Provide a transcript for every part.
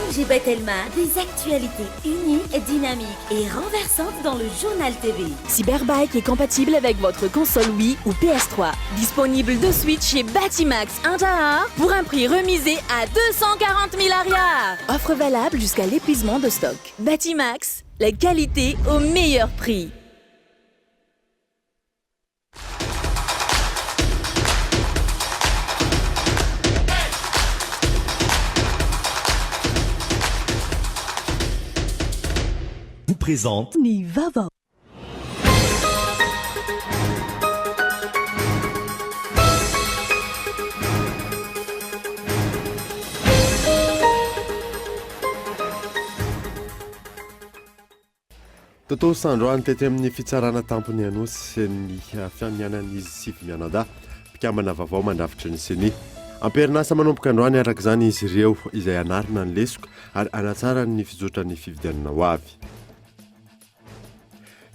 ONG Batelma, des actualités uniques, dynamiques et renversantes dans le Journal TV. Cyberbike est compatible avec votre console Wii ou PS3. Disponible de suite chez Batimax Intahar pour un prix remisé à 240 000 ariary. Offre valable jusqu'à l'épuisement de stock. Batimax, la qualité au meilleur prix. Vous présente Ny vaovao. Tontosa androany tety amin'ny fitsarana tampony Anosy ny fianianan'izy sivy mianadahy, mpikambana vaovao mandrafitra ny Ceni. Am-perinasa manomboka androany araka izany izy ireo izay hanarina ny lesoka ary hanatsara ny fizotran'ny fifidianana ho avy.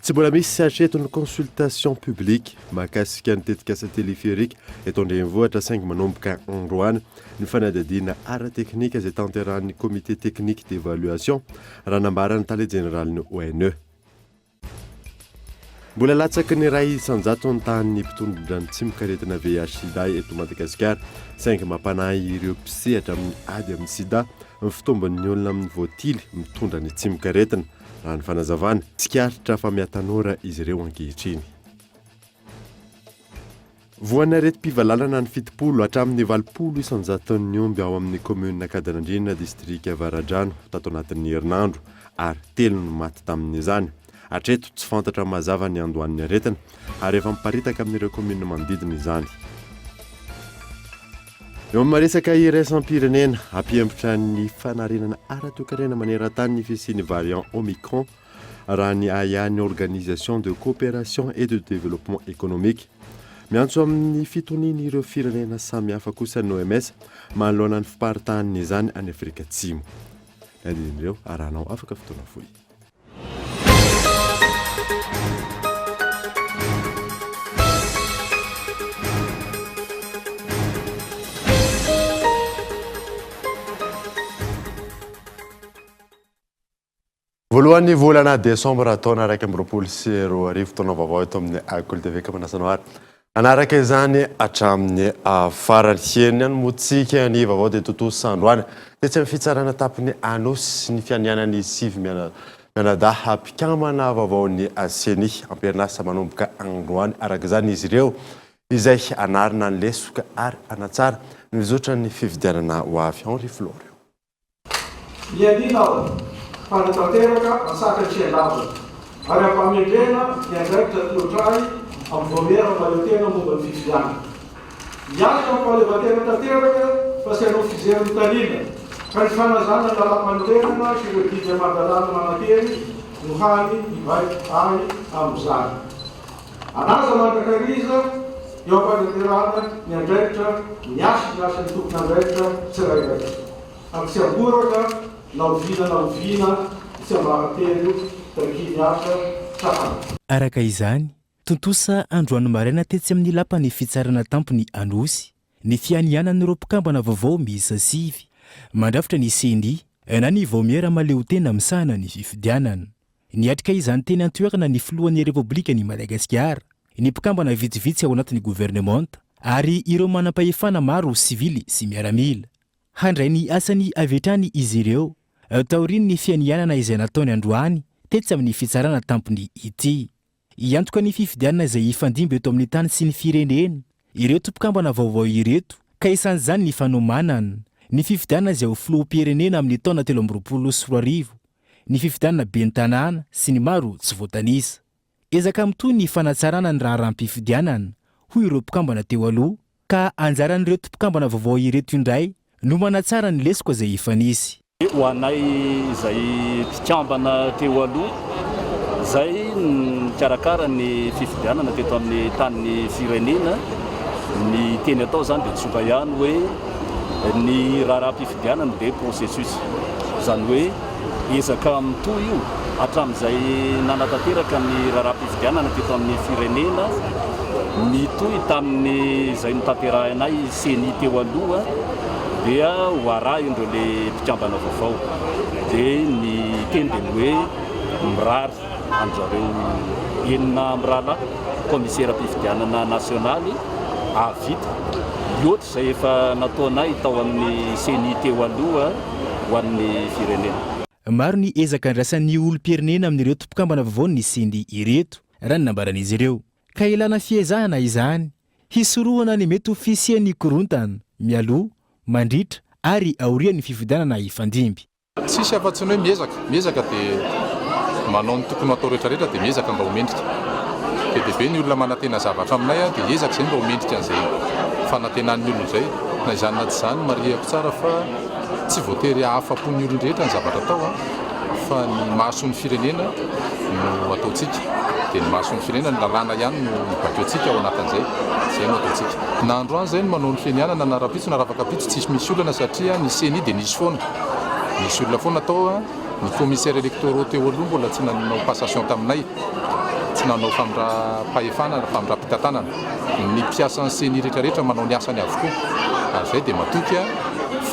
Tsy mbola misy hatreto ny consultation publique mahakasika ny tetikasa téléphérique eto an-drenivohitra saingy manomboka androany ny fanadihadiana ara-teknika izay tanterahan'ny comité technique d'évaluation raha nambaran'ny tale jeneralin'ny ONE. Mbola latsaky ny 1% ny tahan'ny mpitondra ny tsimokaretina VIH-Sida eto Madagasikara, saingy mampanahy ireo mpisehatra amin'ny ady amin'ny sida ny fitombon'ny olona amin'ny voatily mitondra ny tsimokaretina, raha ny fanazavana. Tsikaritra fa mihatanora izy ireo ankehitriny. Voan'ny aretim-pivalanana ny 70 hatramin'ny 80 isan-jaton'ny omby ao amin'ny kaominina Ankadinandriana, distrika Avaradrano, tato anatin'ny herinandro, ary telo no maty tamin'izany. Hatreto, tsy fantatra mazava ny andohan'ny aretina, ary efa miparitaka amin'ireo kaominina manodidina izany. Eo amin'ny resaka iraisam-pirenena, hampihemotra ny fanarenana ara-toekarena maneran-tany ny fisian'ny variant Omicron, raha ny ahiahin'ny Organisation de coopération et de développement économique. Miantso amin'ny fitonian'ireo firenena samihafa kosa ny OMS manoloana ny fiparitahan'izany any Afrika Atsimo. Ny andininy ireo arahanao afaka fotoana fohy. Voalohan'ny volana desambra taona 2021, taona vaovao eto amin'ny Kolo TV ka manasa anao ary hanaraka izany hatramin'ny farany. Heno ihany moa tsika ny vaovao dia tontosa androany tetsy amin'ny fitsarana tampony Anosy ny fianianan'ny sivy mianadahy mpikambana vaovaon'ny Ceni am-perinasa manomboka androany araka izany izy ireo izay hanarina ny lesoka ary hanatsara ny fizotran'ny fifidianana ho avy. Henri Florio. Mianiana aho fa hanatanteraka antsakany sy andavany ary am-pahamendrehana ny andraikitra atolotra ahy amin'ny Vaomiera Mahaleo-tena momba ny Fifidianana. Hiasa amin'ny fahaleovantena tanteraka fa tsy hanao fijery mitanila ka ny fanajana ny lalàmpanorenana sy ireo didy aman-dalàna manan-kery no hany hibaiko ahy amin'izany. Hanaja mandrakariza eo am-panatanterahana ny andraikitra ny asa ny asan'ny tompon'andraikitra tsirairay. Ary tsy hamboraka na oviana na oviana ny tsiambaratelo takian'ny asa sahana. Araka izany, tontosa androany maraina tetsy amin'ny Lapan'ny Fitsarana Tampony Anosy ny fianianan'ireo mpikambana vaovao miisa sivy mandrafitra ny Ceni na ny Vaomiera Mahaleotena misahana ny fifidianana. Niatrika izany teny an-toerana ny filohan'ny Repoblikan'i Madagasikara, ny mpikambana vitsivitsy ao anatin'ny governemanta ary ireo manampahefana maro sivily sy miaramila. Handray ny asany avy hatrany izy ireo taorian'ny fianianana izay nataony androany tetsy amin'ny fitsarana tampony ity. Hiantoka ny fifidianana izay hifandimby eto amin'ny tany sy ny firenena ireto mpikambana vaovao ireto ka isan'izany ny fanomanana ny fifidianana izay ho filoham-pirenena amin'ny taona 2023, ny fifidianana ben'ny tanàna sy ny maro tsy voatanisa. Ezaka mitohy ny fanatsarana ny raharaham-pifidianana, hoy ireo mpikambana teo aloha Ka anjaran'ireto mpikambana vaovao ireto indray no manatsara ny lesoka izay efa nisy. Ho anay izay mpikambana teo aloha izay nikarakara ny fifidianana teto amin'ny tanin'ny firenena, ny teny atao izany dia tsotra ihany hoe ny raharaham-pifidianana dia processus, izany hoe Ezaka mitohy io hatramin'izay nanatanteraka ny raharaham-pifidianana teto amin'ny firenena, nitohy tamin'izay notanterahinay Ceni teo aloha. dia ho arahin'ireo le mpikambana vaovao. Dia ny teny dia ny hoe mirary an-dry zareo enina mirahalahy kaomiseram-pifidianana nasionaly hahavita hihoatra izay efa nataonay tao amin'ny ceni teo aloha ho an'ny firenena. Maro ny ezaka andrasan'ny olom-pirenena amin'ireto mpikambana vaovaon'ny ceni ireto, raha ny nambaran'izy ireo. Ka ilana fiezahana izany, hisorohana ny mety ho fisian'ny korontana, mialoha, mandritra ary aorian'ny fifidianana hifandimby. Tsisy afa-tsy ny hoe miezaka, miezaka dia manao ny tokony ho atao rehetra rehetra dia miezaka mba ho mendrika. Be dia be ny olona manantena zavatra aminay dia hiezaka izay mba ho mendrika an'izay fanantenan'ny olona izay. Na izany na tsy izany marihako tsara fa tsy voatery hahafa-po ny olon-drehetra ny zavatra atao fa ny mahasoa ny firenena no ataontsika. Dia ny mahasoa ny firenena, ny lalàna ihany no mibaiko antsika ao anatin'izay. Izay no ataontsika. Na androany izay no manao ny fianianana na rahampitso na rahafakampitso tsisy misy olana satria ny ceni dia nisy foana. Nisy olona foana tao, ny commissaires électoraux teo aloha mbola tsy nanao passation taminay, tsy nanao famindram-pahefana na famindram-pitantanana. Ny mpiasan'ny ceni rehetra rehetra manao ny asany avokoa ary izay dia matoky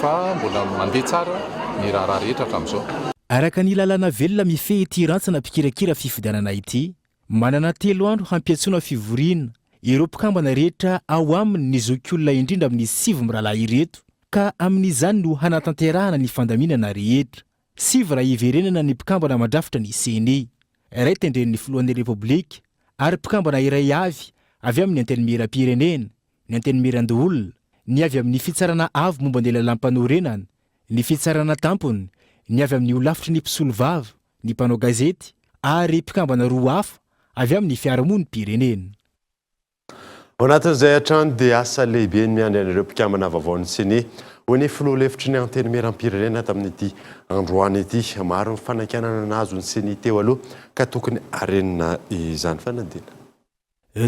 fa mbola mandeha tsara ny raharaha rehetra hatramin'izao. Araka ny lalàna velona mifehy ity rantsana mpikirakira fifidianana ity, manana telo andro hampiantsoana fivoriana ireo mpikambana rehetra ao aminy ny zokiolona indrindra amin'ny sivy mirahalahy ireto ka amin'izany no hanatanterahana ny fandaminana rehetra. Sivy raha hiverenana ny mpikambana mandrafitra ny Ceni. Iray tendren'ny filohan'ny Repoblika ary mpikambana iray avy avy amin'ny Antenimierampirenena, ny Antenimierandoholona, ny avy amin'ny Fitsarana Avo momba ny Lalàmpanorenana, ny Fitsarana Tampony, ny avy amin'ny Holafitry ny Mpisolovava, ny mpanao gazety ary mpikambana roa hafa avy amin'ny fiarahamonim-pirenena. Ao anatin'izay hatrany dia asa lehibe ny miandry an'ireo mpikambana vaovaon'ny Ceni, hoy ny filoha lefitry ny Antenimierampirenena tamin'ity androany ity. Maro ny fanakianana nahazo ny Ceni teo aloha ka tokony harenina izany fanadinana.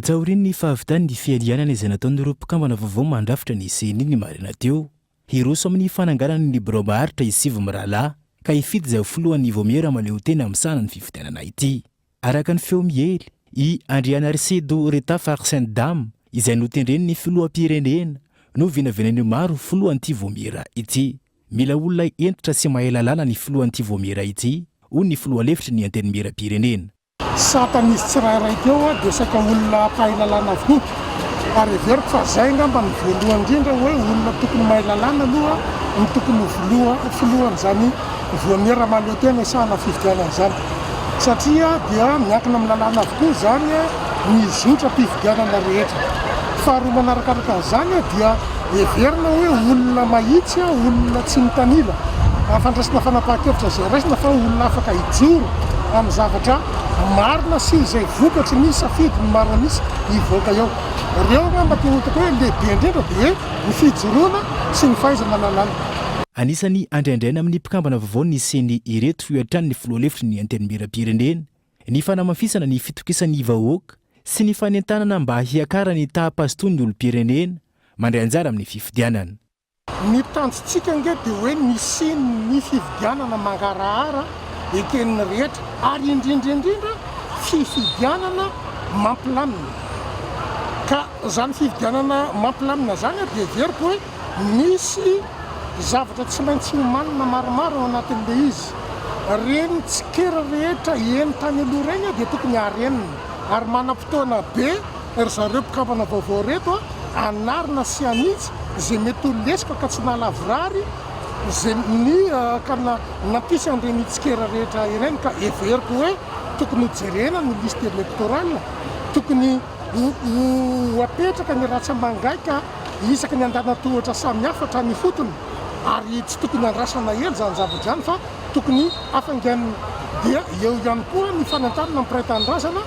Taorian'ny fahavitan'ny fianianana izay nataon'ireo mpikambana vaovao mandrafitra ny Ceni ny maraina teo, hiroso amin'ny fananganana ny birao maharitra i Sivy mirahalahy ka hifidy izay ho filohan'ny vaomiera mahaleotena misahana ny fifidianana ity. Araka ny feo miely, i Andrianarisedo Rita Arsène Dama, izay notendren'ny filoham-pirenena, no vinavinain'ny maro ho filohan'ity vaomiera ity. Mila olona hentitra sy mahay lalàna ny filohan'ity vaomiera ity, hoy ny filoha lefitry ny Antenimierampirenena. Satan'izy tsirairay teo dia saika olona mpahay lalàna avokoa ary heveriko fa zay angamba no voalohany indrindra hoe olona tokony mahay lalàna aloha no tokony ho filoha filohan'izany voamiera mahaleo tena hisahana fifidianana izany satria dia miankina amin'ny lalàna avokoa izany ny zotram-pifidianana rehetra. Faharoa manarakaraka an'izany dia heverina hoe olona mahitsy, olona tsy mitanila amin'ny fandraisana fanapahan-kevitra izay raisina fa olona afaka hijoro amin'ny zavatra marina sy izay vokatry ny safidy ny maro an'isa hivoaka eo. Ireo angamba tena hitako hoe lehibe indrindra dia hoe ny fijoroana sy ny fahaizana lalàna. Anisan'ny andriandraina amin'ny mpikambana vaovao ny Ceni ireto hoy hatrany ny filoha lefitry ny Antenimierampirenena, ny fanamafisana ny fitokisan'ny vahoaka sy ny fanentanana mba hiakaran'ny taham-pahazotoan'ny olom-pirenena mandray anjara amin'ny fifidianana. Ny tanjontsika ange dia hoe ny hisian'ny fifidianana mangarahara eken'ny rehetra ary indrindra indrindra fifidianana mampilamina. Ka izany fifidianana mampilamina izany dia heveriko hoe misy zavatra tsy maintsy omanina maromaro ao anatin'ilay izy. Ireny tsikera rehetra heno tany aloha ireny dia tokony harenina ary manam-potoana be ry zareo mpikambana vaovao ireto hanarina sy hanitsy izay mety ho lesoka ka tsy nahalavorary izay ny ka nampisy an'ireny tsikera rehetra ireny ka heveriko hoe tokony ho jerena ny liste électorale, tokony ho apetraka ny ratsa-mangaika isaky ny andalan-tohatra samihafa hatrany ifotony ary tsy tokony andrasana ela izany zavatra izany fa tokony hafainganina. Dia eo ihany koa ny fanentanana ny mpiray tanindrazana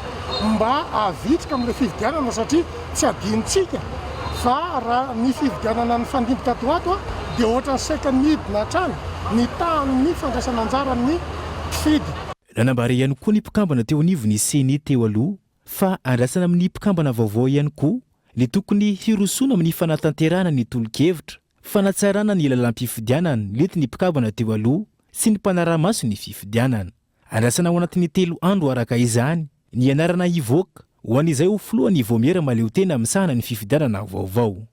mba havitrika amin'ilay fifidianana satria tsy adinontsika fa raha ny fifidianana nifandimby tato ho ato dia ohatran'ny saika nidina hatrany ny tahan'ny fandraisana anjaran'ny mpifidy. Nanambara ihany koa ny mpikambana teo anivon'ny Ceni teo aloha fa andrasana amin'ny mpikambana vaovao ihany koa ny tokony hirosoana amin'ny fanatanterahana ny tolo-kevitra fanatsarana ny lalam-pifidianana nentin'ny mpikambana teo aloha sy ny mpanara-maso ny fifidianana. Andrasana ao anatin'ny telo andro araka izany ny anarana hivoaka ho an'izay ho filohan'ny vaomiera mahaleotena misahana ny fifidianana vaovao.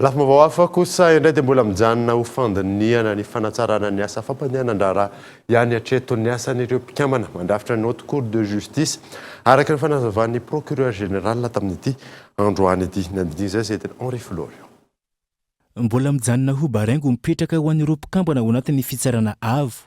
Lafim-baovao hafa kosa indray dia mbola mijanona ho fandinihana ny fanatsarana ny asa fampandehanan-draharaha ihany hatreto ny asan'ireo mpikambana mandrafitra ny Haute Cour de Justice, araka ny fanazavan'ny Procureur Général tamin'ity androany ity. Ny andininy izay zetin'i Henri Florio. Mbola mijanona ho baraingo mipetraka ho an'ireo mpikambana ao anatin'ny Fitsarana Avo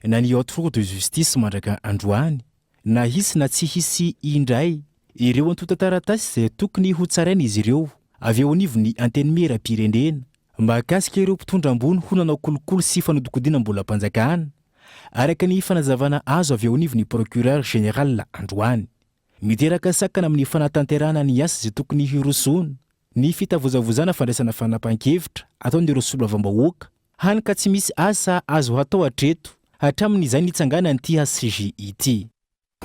na ny Haute Cour de Justice mandraka androany na hisy na tsy hisy indray ireo antontan-taratasy izay tokony hotsaraina izy ireo avy eo anivon'ny Antenimierampirenena mahakasika ireo mpitondra ambony ho nanao kolikoly sy fanodikodinam-bolam-panjakana, araka ny fanazavana azo avy eo anivon'ny Procureur Général androany. Miteraka sakana amin'ny fanatanterahana ny asa izay tokony hirosoana ny fitavozavozana fandraisana fanapahan-kevitra ataon'ireo solombavambahoaka, hany ka tsy misy asa azo hatao hatreto hatramin'izay nitsanganan'ity HCJ ity.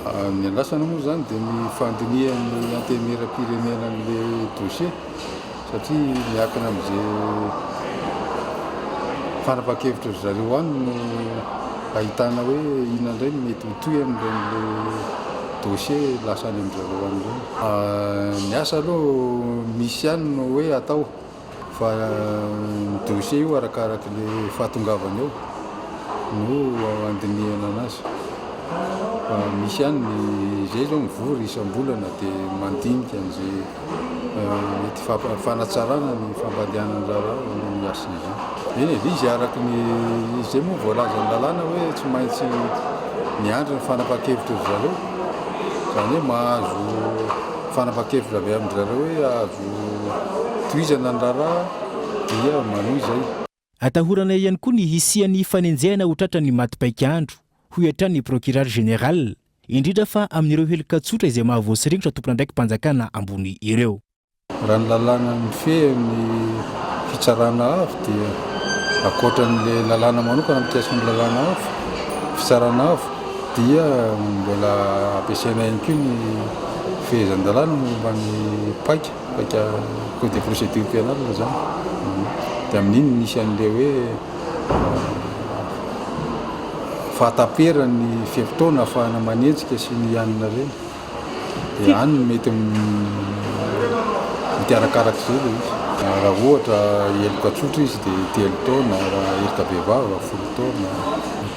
Ny andrasana moa izany dia ny fandinihan'ny Antenimierampirenena an'ilay dossier satria miankina amin'izay fanapahan-kevitry ry zareo any no ahitana hoe inona indray no mety ho tohiny amin'ireny dossier lasa any amin-dry zareo any ireny. Ny asa aloha misy ihany no hoe atao. Fa ny dossier io arakaraky le fahatongavany eo no andinihana anazy. Fa misy ihany ny izay zao mivory isam-bolana dia mandinika an'izay mety fanatsarana ny fampandehanana ny raharaha ny HCJ. Eny e, izy araky ny izay moa voalazan'ny lalàna hoe tsy maintsy miandry ny fanapahan-kevitry ry zareo. Izany hoe mahazo fanapahan-kevitra avy amin-dry zareo hoe azo tohizana ny raharaha dia manohy izay. Atahorana ihany koa ny hisian'ny fanenjehana ho tratran'ny maty paik'andro, hoy hatrany ny Procureur Général, indrindra fa amin'ireo heloka tsotra izay mahavoasiringotra tompon'andraiki-panjakana ambony ireo. Raha ny lalàna mifehy ny fitsarana avo dia ankoatra an'ilay lalàna manokana mikasika ny lalàna avo, fitsarana avo, dia mbola ampiasaina ihany koa ny fehezan-dalàna momba ny paika, paika code de procédure pénale izany. Dia amin'iny misy an'ilay hoe fahataperan'ny fe-potoana ahafahana manenjika sy ny hanina ireny. Dia any no mety mety arakarak'izay ilay izy. Raha ohatra heloka tsotra izy dia telo taona, raha heloka bevava folo taona.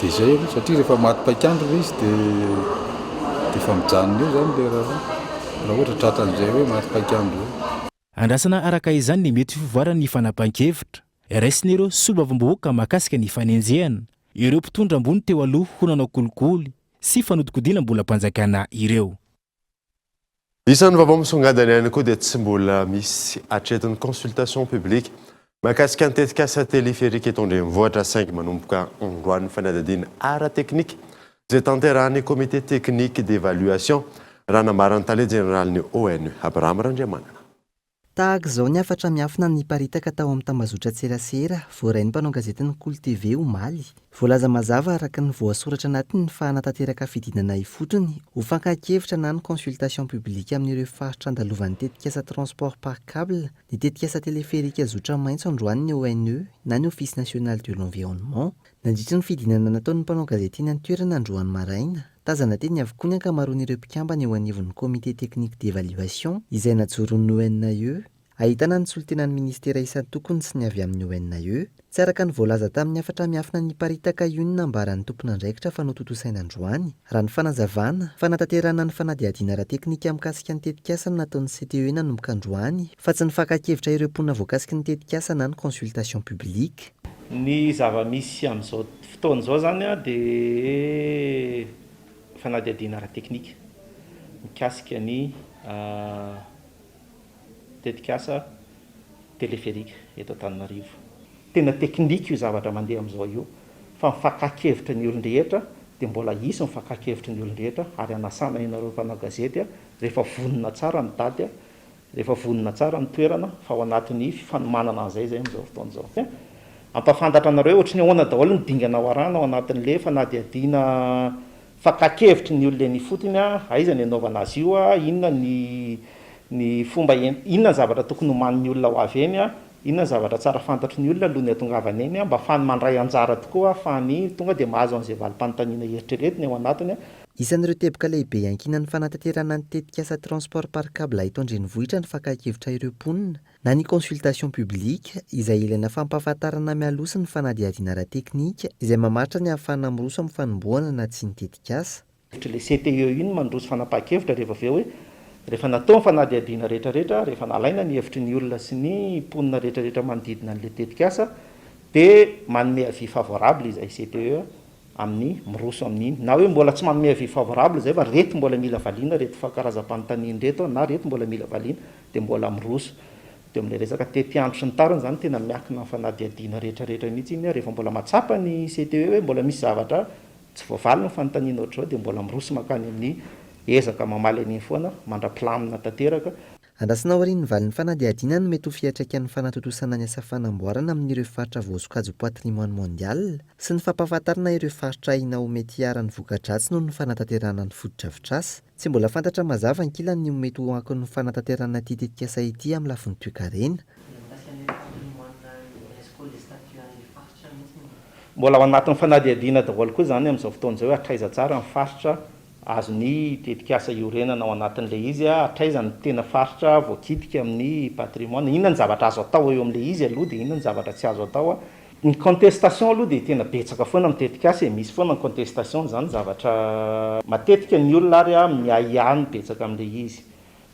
Dia izay aloha satria rehefa maty paik'andro ilay izy dia dia efa mijanona eo izany ilay raharaha. Raha ohatra tratran'izay hoe maty paik'andro izay. Andrasana araka izany ny mety fivoaran'ny fanapahan-kevitra raisin'ireo solombavambahoaka mahakasika ny fanenjehana ireo mpitondra ambony teo aloha ho nanao kolikoly sy fanodikodinam-bolam-panjakana ireo. Isan'ny vaovao misongadina ihany koa dia tsy mbola misy hatreto ny consultation publique mahakasika ny tetikasa téléphérique eto an-drenivohitra saingy manomboka androany ny fanadihadiana ara-teknika izay tanterahan'ny comité technique d'évaluation raha nambaran'ny tale jeneralin'ny ONE, Abraham Randriamanana. Tahaka izao ny hafatra miafina niparitaka tao amin'ny tambazotran-tserasera voarain'ny mpanao gazetin'ny Kolo TV omaly. Voalaza mazava araka ny voasoratra anatiny fa hanatanteraka fidinana ifotony ho fankan-kevitra na ny consultation publique amin'ireo faritra andalovan'ny tetikasa transport par cable ny tetikasa teleferika zotra maitso androany ny ONE na ny Office national de l'environnement. Nandritry ny fidinana nataon'ny mpanao gazety eny an-toerana androany maraina, Tazana teny avokoa ny ankamaroan'ireo mpikambana eo anivon'ny Comité Technique d'Evaluation izay najoron'ny ONAE. Ahitana ny solontenan'ny minisitera isan-tokony sy ny avy amin'ny ONAE. Tsy araka ny voalaza tamin'ny hafatra miafina niparitaka io ny nambaran'ny tompon'andraikitra fa notontosaina androany. Raha ny fanazavana, fanatanterahana ny fanadihadiana ara-teknika mikasika ny tetikasa no nataon'ny CTE nanomboka androany fa tsy ny fakan-kevitra ireo mponina voakasiky ny tetikasa na ny consultation publique. Ny zava-misy amin'izao fotoana izao izany dia fanadihadiana ara-teknika mikasika ny tetikasa téléphérique eto Antananarivo. Tena teknika io zavatra mandeha amin'izao io fa ny fakan-kevitry ny olon-drehetra dia mbola hisy ny fakan-kevitry ny olon-drehetra ary hanasana ianareo mpanao gazety rehefa vonona tsara ny daty Rehefa vonona tsara ny toerana fa ao anatin'ny fanomanana an'izay izay amin'izao fotoana izao. Hampahafantatra anareo ohatry ny ahoana daholo ny dingana ho arahana ao anatin'ilay fanadihadiana fakan-kevitry ny olona eny ifotony, aiza ny hanaovana azy io, inona ny ny fomba inona ny zavatra tokony homanin'ny olona ho avy eny, inona ny zavatra tsara fantatry ny olona alohan'ny hahatongavany eny mba ahafahany mandray anjara tokoa, ahafahany tonga dia mahazo an'izay valim-panontaniana eritreretiny ao anatiny. Isan'ireo teboka lehibe iankinan'ny fanatanterahana ny tetikasa Transport par cable eto an-drenivohitra ny fakan-kevitra ireo mponina na ny consultation publique izay ilaina fampahafantarana mialoha sy ny fanadihadiana ara-teknika izay mamaritra ny ahafahana miroso amin'ny fanombohana na tsia ny tetikasa. Hevitra ilay CTE iny mandroso fanapahan-kevitra rehefa avy eo hoe rehefa natao ny fanadihadiana rehetra rehetra, rehefa nalaina ny hevitry ny olona sy ny mponina rehetra rehetra manodidina an'ilay tetikasa dia manome avis favorable izahay CTE amin'ny miroso amin'iny na hoe mbola tsy manome avis favorable izay fa reto mbola mila valiana reto karazam-panontaniana reto na reto mbola mila valiana dia mbola miroso. Dia amin'ilay resaka tetiandro sy ny tariny izany tena miankina amin'ny fanadihadiana rehetra rehetra mihitsy iny rehefa mbola mahatsapa ny CTE hoe mbola misy zavatra tsy voavaly ny fanontaniana ohatr'izao dia mbola miroso mankany amin'ny ezaka mamaly an'iny foana mandra-pilamina tanteraka. Andrasana aorian'ny valin'ny fanadihadiana ny mety ho fiantraikan'ny fanatontosana ny asa fanamboarana amin'ireo faritra voasokajy ho patrimoine mondial sy ny fampahafantarana ireo faritra ahiana ho mety hiharan'ny voka-dratsy noho ny fanatanterahana ny fotodrafitrasa. Tsy mbola fantatra mazava ankilany ny ho mety ho ankon'ny fanatanterahana ity tetikasa ity amin'ny lafiny toekarena. Mbola ao anatin'ny fanadihadiana daholo koa izany amin'izao fotoana izao hoe hatraiza tsara ny faritra Azon'ny tetikasa iorenana ao anatin'ilay izy, hatraiza ny tena faritra voakitika amin'ny patrimoine, inona ny zavatra azo atao eo amin'ilay izy aloha dia inona ny zavatra tsy azo atao. Ny contestation aloha dia tena betsaka foana amin'ny tetikasa e, misy foana ny contestation izany zavatra matetika ny olona ary miahiahy no betsaka amin'ilay izy.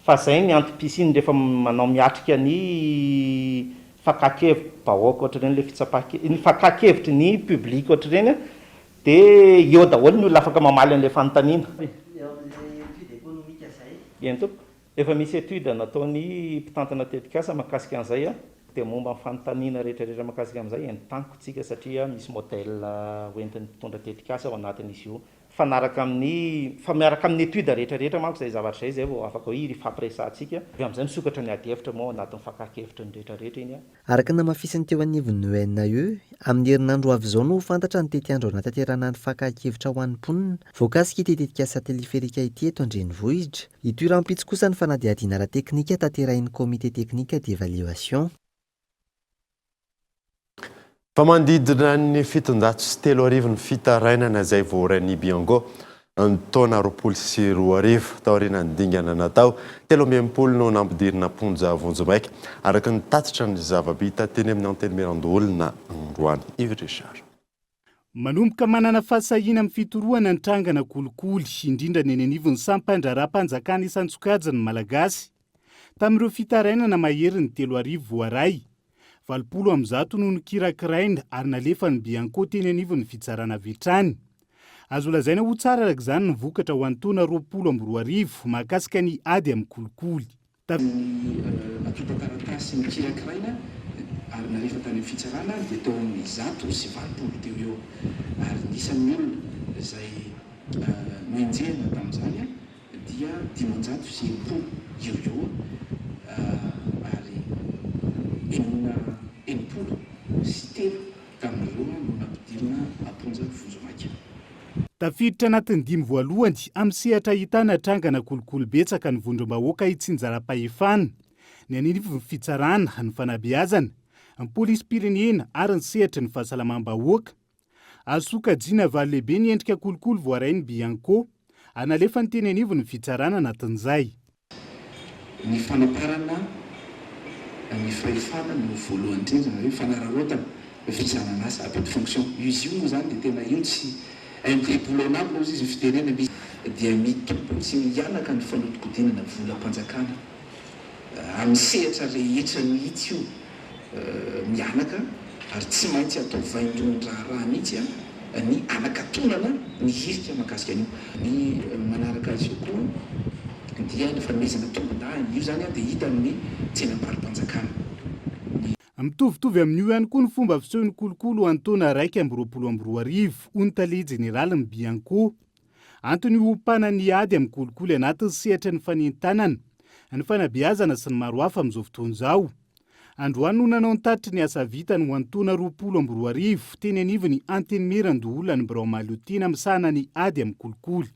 Fa izay ny antom-pisiany rehefa manao miatrika ny fakan-kevi-bahoaka ohatr'ireny ilay fitsapan-ke-, ny fakan-kevitry ny public ohatr'ireny Dia eo daholo ny olona afaka mamaly an'ilay fanontaniana. Eo amin'ilay étude économique izay. Eny tompoko. Efa misy étude nataon'ny mpitantana tetikasa mahakasika an'izay dia momba ny fanontaniana rehetra rehetra mahakasika an'izay entaniko tsika satria misy modèle hoentin'ny mpitondra tetikasa ao anatin'izy io. Mifanaraka amin'ny, fa miaraka amin'ny étude rehetra rehetra manko izay zavatra izay izay vao afaka hoe hifampiresahantsika. Avy amin'izay misokatra ny ady hevitra moa ao anatin'ny fakan-kevitry ny rehetra rehetra iny. Araka ny namafisin'ny teo anivon'ny ENAE, amin'ny herinandro ho avy izao no ho fantatra ny tetiandro hanatanterahana ny fakan-kevitra ho an'ny mponina voakasika ity tetikasa teleferika ity eto an-drenivohitra. Hitohy rahampitso kosa ny fanadihadiana ara-teknika tanterahin'ny Comité technique d'évaluation. Fa manodidina ny 3700 ny fitarainana izay voarain'ny Bianco ny taona 2020. Taorian'ny dingana natao, 63 no nampidirina am-ponja vonjimaika, araka ny tatitra ny zava-bita teny amin'ny Antenimierandoholona androany. Yves Richard. Manomboka manana fahasahiana amin'ny fitorohana ny trangana kolikoly, indrindra ny eny anivon'ny sampan-draharaham-panjakana isan-tsokajiny ny Malagasy. Tamin'ireo fitarainana maherin'ny 3000 voaray, 180 no nokirakiraina ary nalefan'ny Bianco teny anivon'ny fitsarana avy hatrany. Azo lazaina ho tsara araka izany ny vokatra ho an'ny taona 2020 mahakasika ny ady amin'ny kolikoly. Tamin'ny antontan-taratasy nokirakiraina ary nalefa tany amin'ny fitsarana dia teo amin'ny 180 teo eo ary ny isan'ny olona izay nohenjehina tamin'izany dia 560 eo ho eo ary enina 63 tamin'ireo no nampidirina am-ponja vonjimaika. Tafiditra anatin'ny dimy voalohany amin'ny sehatra ahitana trangana kolikoly betsaka ny vondrom-bahoaka itsinjaram-pahefana, ny anivon'ny fitsarana, ny fanabeazana, ny polisim-pirenena ary ny sehatry ny fahasalamam-bahoaka. Azo sokajiana valo lehibe ny endrika kolikoly voarain'ny Bianco ary nalefany teny anivon'ny fitsarana anatin'izay. Ny fanaparana ny fahefana no voalohany indrindra na hoe fanararaotana fizanan'asa, abus de fonction. Izy io moa izany dia tena io tsy indéboulonnable hozy izy ny fitenena misy dia mitombo sy mihanaka ny fanodikodinana volam-panjakana amin'ny sehatra rehetra mihitsy io. mianaka ary tsy maintsy atao vaindohan-draharaha mihitsy ny hanakatonana ny hirika mahakasika an'io. Ny manaraka azy io koa dia ny fanomezana tombondahiny, io izany dia hita amin'ny tsenam-barom-panjakana. Ny. Mitovitovy amin'io ihany koa ny fomba fisehon'ny kolikoly ho an'ny taona 2021, hoy ny tale jeneralin'ny Bianco. Antony hiompana ny ady amin'ny kolikoly anatin'ny sehatry ny fanentanana, ny fanabeazana sy ny maro hafa amin'izao fotoana izao. Androany no nanao ny tatitry ny asa vitany ho an'ny taona 2020 teny anivon'ny Antenimierandoholona ny birao mahaleotena misahana ny ady amin'ny kolikoly.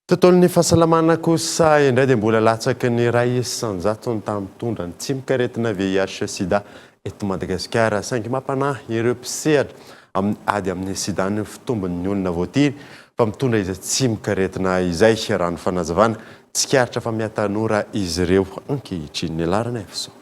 Tontolon'ny fahasalamana kosa indray dia mbola latsaky ny 1% ny taha mitondra ny tsimokaretina VIH sida eto Madagasikara. Saingy mampanahy ireo mpisehatra amin'ny ady amin'ny sida ny fitombon'ny olona voatily. fa mitondra izay tsimokaretina izay, raha ny fanazavana. Tsikaritra fa mihatanora izy ireo ankehitriny. Ny Laranaivoson.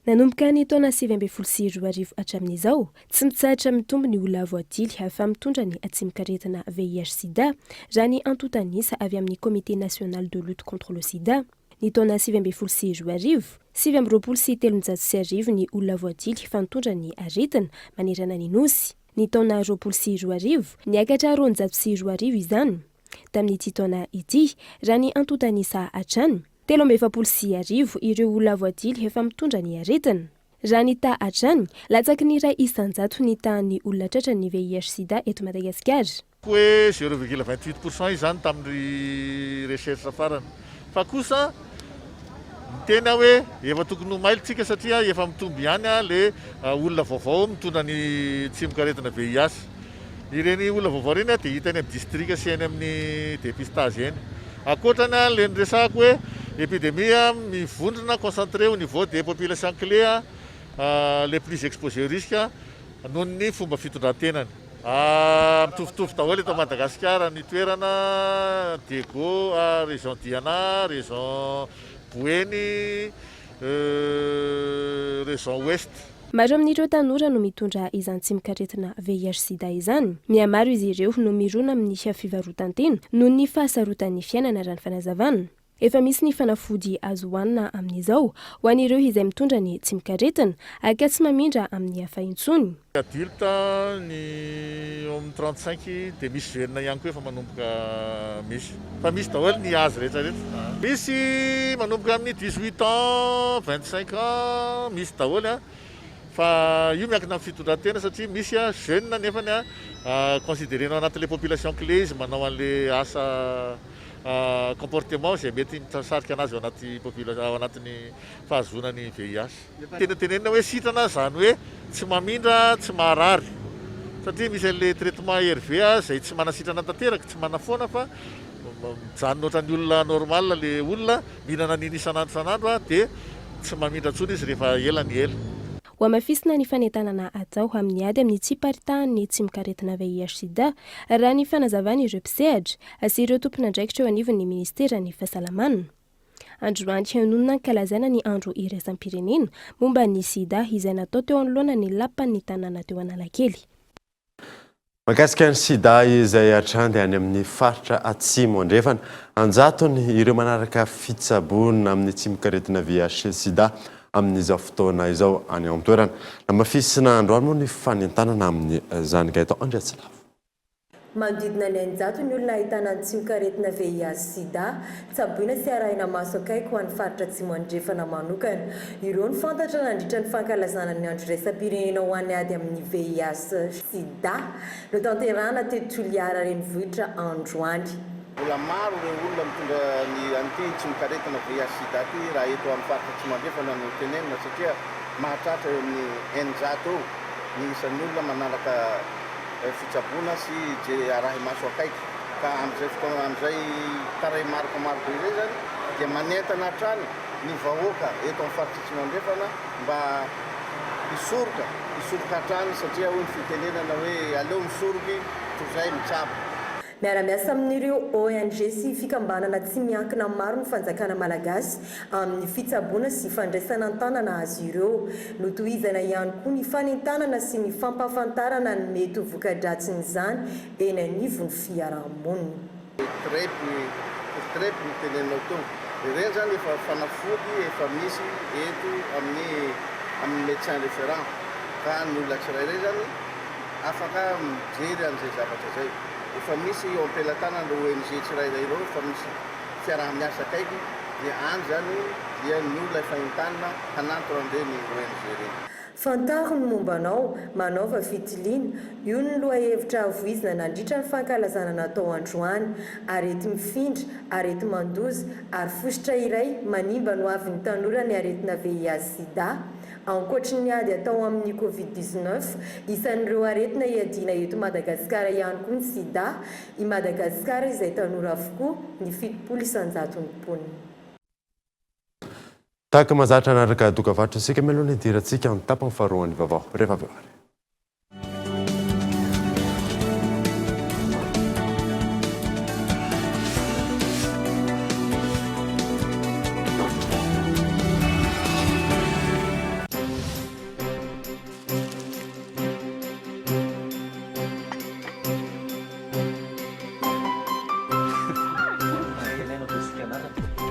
Nanomboka ny taona 2019 hatramin'izao, tsy mitsahatra mitombo ny olona voadily fa mitondra ny tsimokaretina VIH-Sida, raha ny antontan'isa avy amin'ny Comité national de lutte contre le sida. Ny taona 2019, 1329 ny olona voadily fa nitondra ny aretina manerana ny Nosy. Ny taona 2020, niakatra 2002 izany. Tamin'ity taona ity, raha ny antontan'isa hatrany, 1043 ireo olona voadily efa mitondra ny aretina. Raha ny taha hatrany, latsaky ny 1% ny tahan'ny olona tratran'ny VIH-Sida eto Madagasikara. Hoe zéro virgule 28 pourcent izany tamin'ny recherche farany. Fa kosa miteny aho hoe efa tokony ho mailo tsika satria efa mitombo ihany le olona vaovao mitondra ny tsimokaretina VIH. Ireny olona vaovao ireny dia hita eny amin'ny distrika sy eny amin'ny dépistage eny. Ankoatrany ilay niresahako hoe épidémie mivondrona concentré au niveau des populations clés les plus exposées au risque noho ny fomba fitondran-tenany. Mitovitovy daholo eto Madagasikara ny toerana, Diego, région Diana, région Boeny, région Ouest. Maro amin'ireo tanora no mitondra izany tsimokaretina VIH-Sida izany. Mihamaro izy ireo no mirona amin'ny fivarotan-tena noho ny fahasarotan'ny fiainana raha ny fanazavana. Efa misy ny fanafody azo hohanina amin'izao ho an'ireo izay mitondra ny tsimokaretina ka tsy mamindra amin'ny hafa intsony. Adulte ny eo amin'ny 35 dia misy jeune ihany koa efa manomboka misy. Fa misy daholo ny âge rehetra rehetra. Misy manomboka amin'ny 18 ans, 25 ans, misy daholo an. Fa io miankina amin'ny fitondran-tena satria misy jeune nefany considerena ao anatin'ilay population clé izy manao an'ilay asa comportement izay mety misarika anazy ao anaty population ao anatin'ny fahazoana ny VIH. Tena tenenina hoe sitrana izany hoe tsy mamindra, tsy maharary. Satria misy an'ilay traitement ARV izay tsy manasitrana tanteraka, tsy manafoana fa mijanona ohatran'ny olona normal ilay olona, mihinana an'iny isan'andro isan'andro dia tsy mamindra intsony izy rehefa ela ny ela. Hohamafisina ny fanentanana atao amin'ny ady amin'ny tsy hiparitahan'ny tsimokaretina VIH-Sida, raha ny fanazavan'ireo mpisehatra sy ireo tompon'andraikitra eo anivon'ny minisiteran'ny Fahasalamana. Androany no nankalazaina ny andro iraisam-pirenena momba ny sida izay natao teo anoloana ny lapan'ny tanàna teo Analakely. Mahakasika ny sida izay hatrany dia any amin'ny faritra Atsimo Andrefana. An-jatony ireo manaraka fitsaboana amin'ny tsimokaretina VIH sida amin'izao fotoana izao any an-toerana. Namafisina androany moa ny fanentanana amin'izany. Gaëtan Andriatsilavo. Manodidina ny 600 ny olona ahitana ny tsimokaretina VIH sida, tsaboina sy arahina maso akaiky ho an'ny faritra Atsimo Andrefana manokana. Ireo no fantatra nandritra ny fankalazana ny andro iraisam-pirenena ho an'ny ady amin'ny VIH sida, notanterahana teto Toliara renivohitra androany. Mbola maro ireo olona mitondra ny an'ity tsimokaretina VIH sida ity raha eto amin'ny faritra Atsimo Andrefana no tenenina satria mahatratra eo amin'ny 600 eo ny isan'ny olona manaraka fitsaboana sy je arahi-maso akaiky ka amin'izay fotoana amin'izay tarehimarika maro be izay izany dia manentana hatrany ny vahoaka eto amin'ny faritra Atsimo Andrefana mba hisoroka hisoroka hatrany satria hoy ny fitenenana hoe aleo misoroky toy izay mitsabo. Miara-miasa amin'ireo ONG sy fikambanana tsy miankina maro ny fanjakana malagasy amin'ny fitsaboana sy fandraisana an-tanana azy ireo. Notohizana ihany koa ny fanentanana sy ny fampahafantarana ny mety ho voka-dratsin'izany eny anivon'ny fiarahamonina. Trep, trep no teneninao teo. Ireny zany efa fanafody efa misy eto amin'ny amin'ny médecin référent ka ny olona tsirairay zany afaka mijery an'izay zavatra izay. Efa misy eo am-pelatanan'ireo ONG tsirairay ireo, efa misy fiaraha-miasa akaiky, dia any izany dia ny olona efa entanina hanantona an'ireny ONG ireny. Fantaro ny momba anao, manaova fitiliana. Io no lohahevitra voizina nandritra ny fankalazana natao androany. Areti-mifindra, areti-mandoza ary fositra iray manimba ny hoavin'ny tanora ny aretina VIH-Sida. Ankoatry ny ady atao amin'ny Covid 19, isan'ireo aretina iadiana eto Madagasikara ihany koa ny sida, i Madagasikara izay tanora avokoa ny 70 isan-jaton'ny mponina. Tahaka mahazatra hanaraka dokavarotra isika mialoha ny hidirantsika amin'ny tapany faharoan'ny vaovao rehefa avy eo ary.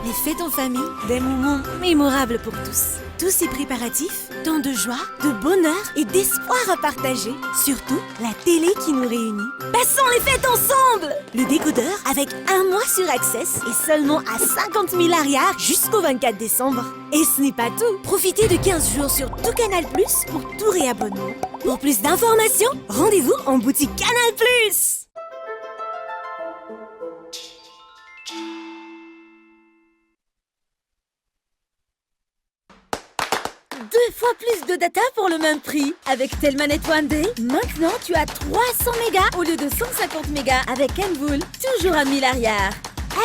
Des fêtes en famille, des moments mémorables pour tous. Tous ces préparatifs, tant de joie, de bonheur et d'espoir à partager. Surtout, la télé qui nous réunit. Passons les fêtes ensemble Le décodeur avec un mois sur Access et seulement à 50 000 arrières jusqu'au 24 décembre. Et ce n'est pas tout Profitez de 15 jours sur tout Canal Plus pour tout réabonnement. Pour plus d'informations, rendez-vous en boutique Canal Plus Deux fois plus de data pour le même prix. Avec Telmanet One Day, maintenant tu as 300 mégas au lieu de 150 mégas avec Envool, toujours à 1000 arrière.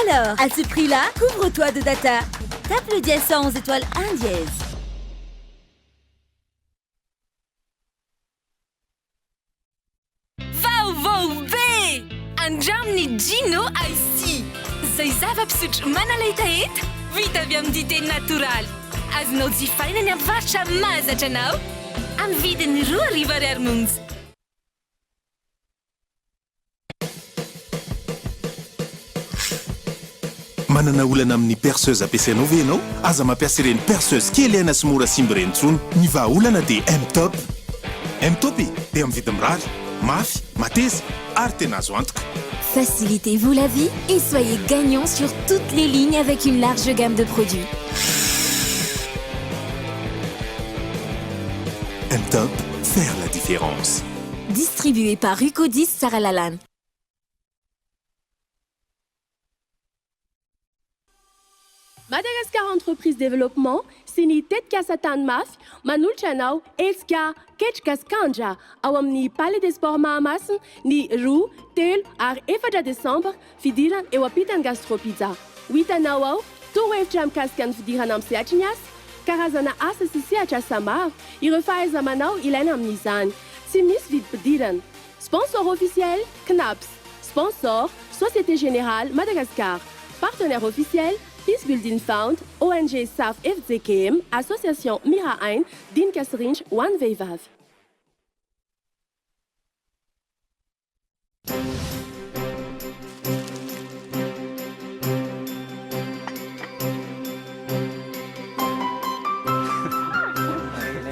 Alors, à ce prix-là, couvre-toi de data. Tape le dièse 111 étoile 1 dièse. Vaovao be! Andramo ny Gino Ice Tea, izay zava-pisotro manala hetaheta vita avy amin'ny dite natoraly. Azonao jifaina ny amin'ny mpivarotra mahazatra anao, amin'ny vidiny 2000 ariary monja. Manana olana amin'ny perceuse ampiasainao ve ianao? Aza mampiasa ireny perceuse kely aina sy mora simba ireny intsony. Ny vahaolana dia M-Top. M-Top e! Dia amin'ny vidiny mirary, mafy, mateza ary tena azo antoka. Facilitez-vous la vie et soyez gagnant sur toutes les lignes avec une large gamme de produits. M-Top, faire la différence. Distribué par Rucodis Tsaralalàna. Madagascar Entreprise Développement sy ny tetikasa Tany Mafy manolotra anao hetsika Ketrika sy Kandra ao amin'ny Palais des Sports Mahamasina ny roa, telo ary efatra desambra, fidirana eo ampitan'ny Gastro Pizza. Ho hitanao ao torohevitra mikasika ny fidirana amin'ny sehatry ny asa, karazana asa sy sehatr'asa maro, ireo fahaiza-manao ilaina amin'izany. Tsy misy vidim-pidirana. Sponsor officiel, Cnaps. Sponsor, Société Générale Madagascar. Partenaire officiel, Peace Building Fund, ONG Saf fjkm, Association Mira Aina, Dinika sy Rindra ho an'ny vehivavy.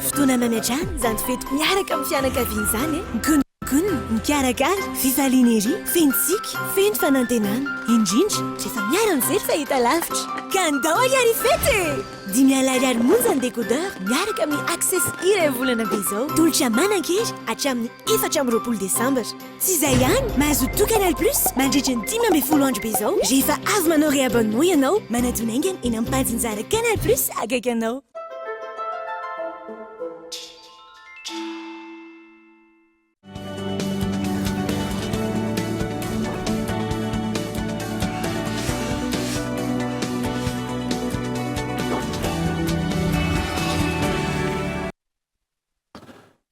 Fotoana mamy hatrany izany fety miaraka amin'ny fianakaviana izany e! Mikononkonona, mikarakara, fifaliana ery, feno tsiky, feno fanantenana. Indrindra rehefa miara-mijery fahitalavitra. Ka andao ariary hifety e! Dimy alina ariary monja ny décodeur miaraka amin'ny Access iray volana be izao. Tolotra manan-kery hatramin'ny 24 desambra. Tsy izay ihany, mahazo tout Canal Plus mandritra ny 15 andro be izao rehefa avy manao réabonnement ianao. Manatona haingana eny amin'ny mpajinjara Canal Plus akaiky anao.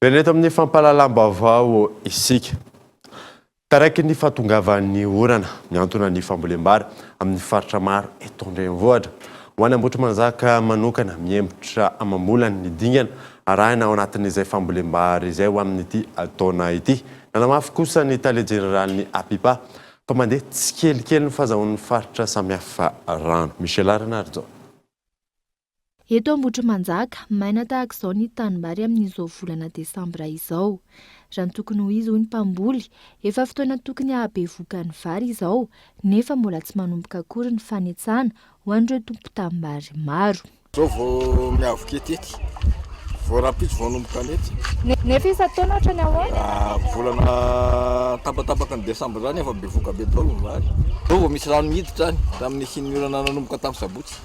Velona eto amin'ny fampahalalam-baovao isika. Taraiky ny fahatongavan'ny orana, mihantona ny fambolem-bary amin'ny faritra maro eto an-drenivohitra. Ho any Ambohitrimanjaka manokana, mihemotra amam-bolany ny dingana arahina ao anatin'izay fambolem-bary izay ho amin'ity taona ity. Nanamafy kosa ny tale jeneralin'ny APIPA fa mandeha tsikelikely ny fahazahoan'ny faritra samihafa rano. Michel Rainarijaona. Eto Ambohitrimanjaka, maina tahaka izao ny tanimbary amin'izao volana desambra izao. Raha ny tokony ho izy hoy ny mpamboly, efa fotoana tokony hahabevoka ny vary izao nefa mbola tsy manomboka akory ny fanetsana ho an'ireo tompon-tanimbary maro. Zao vao miavoka ety ety. Vao rahampitso vao hanomboka ny ety. Nefa isan-taona ohatran'ny ahoana? Volana tapatapaka ny desambra zany efa bevoka be daholo ny vary. Zao vao misy rano miditra any, tamin'ny nisian'ny orana nanomboka tamin'ny sabotsy.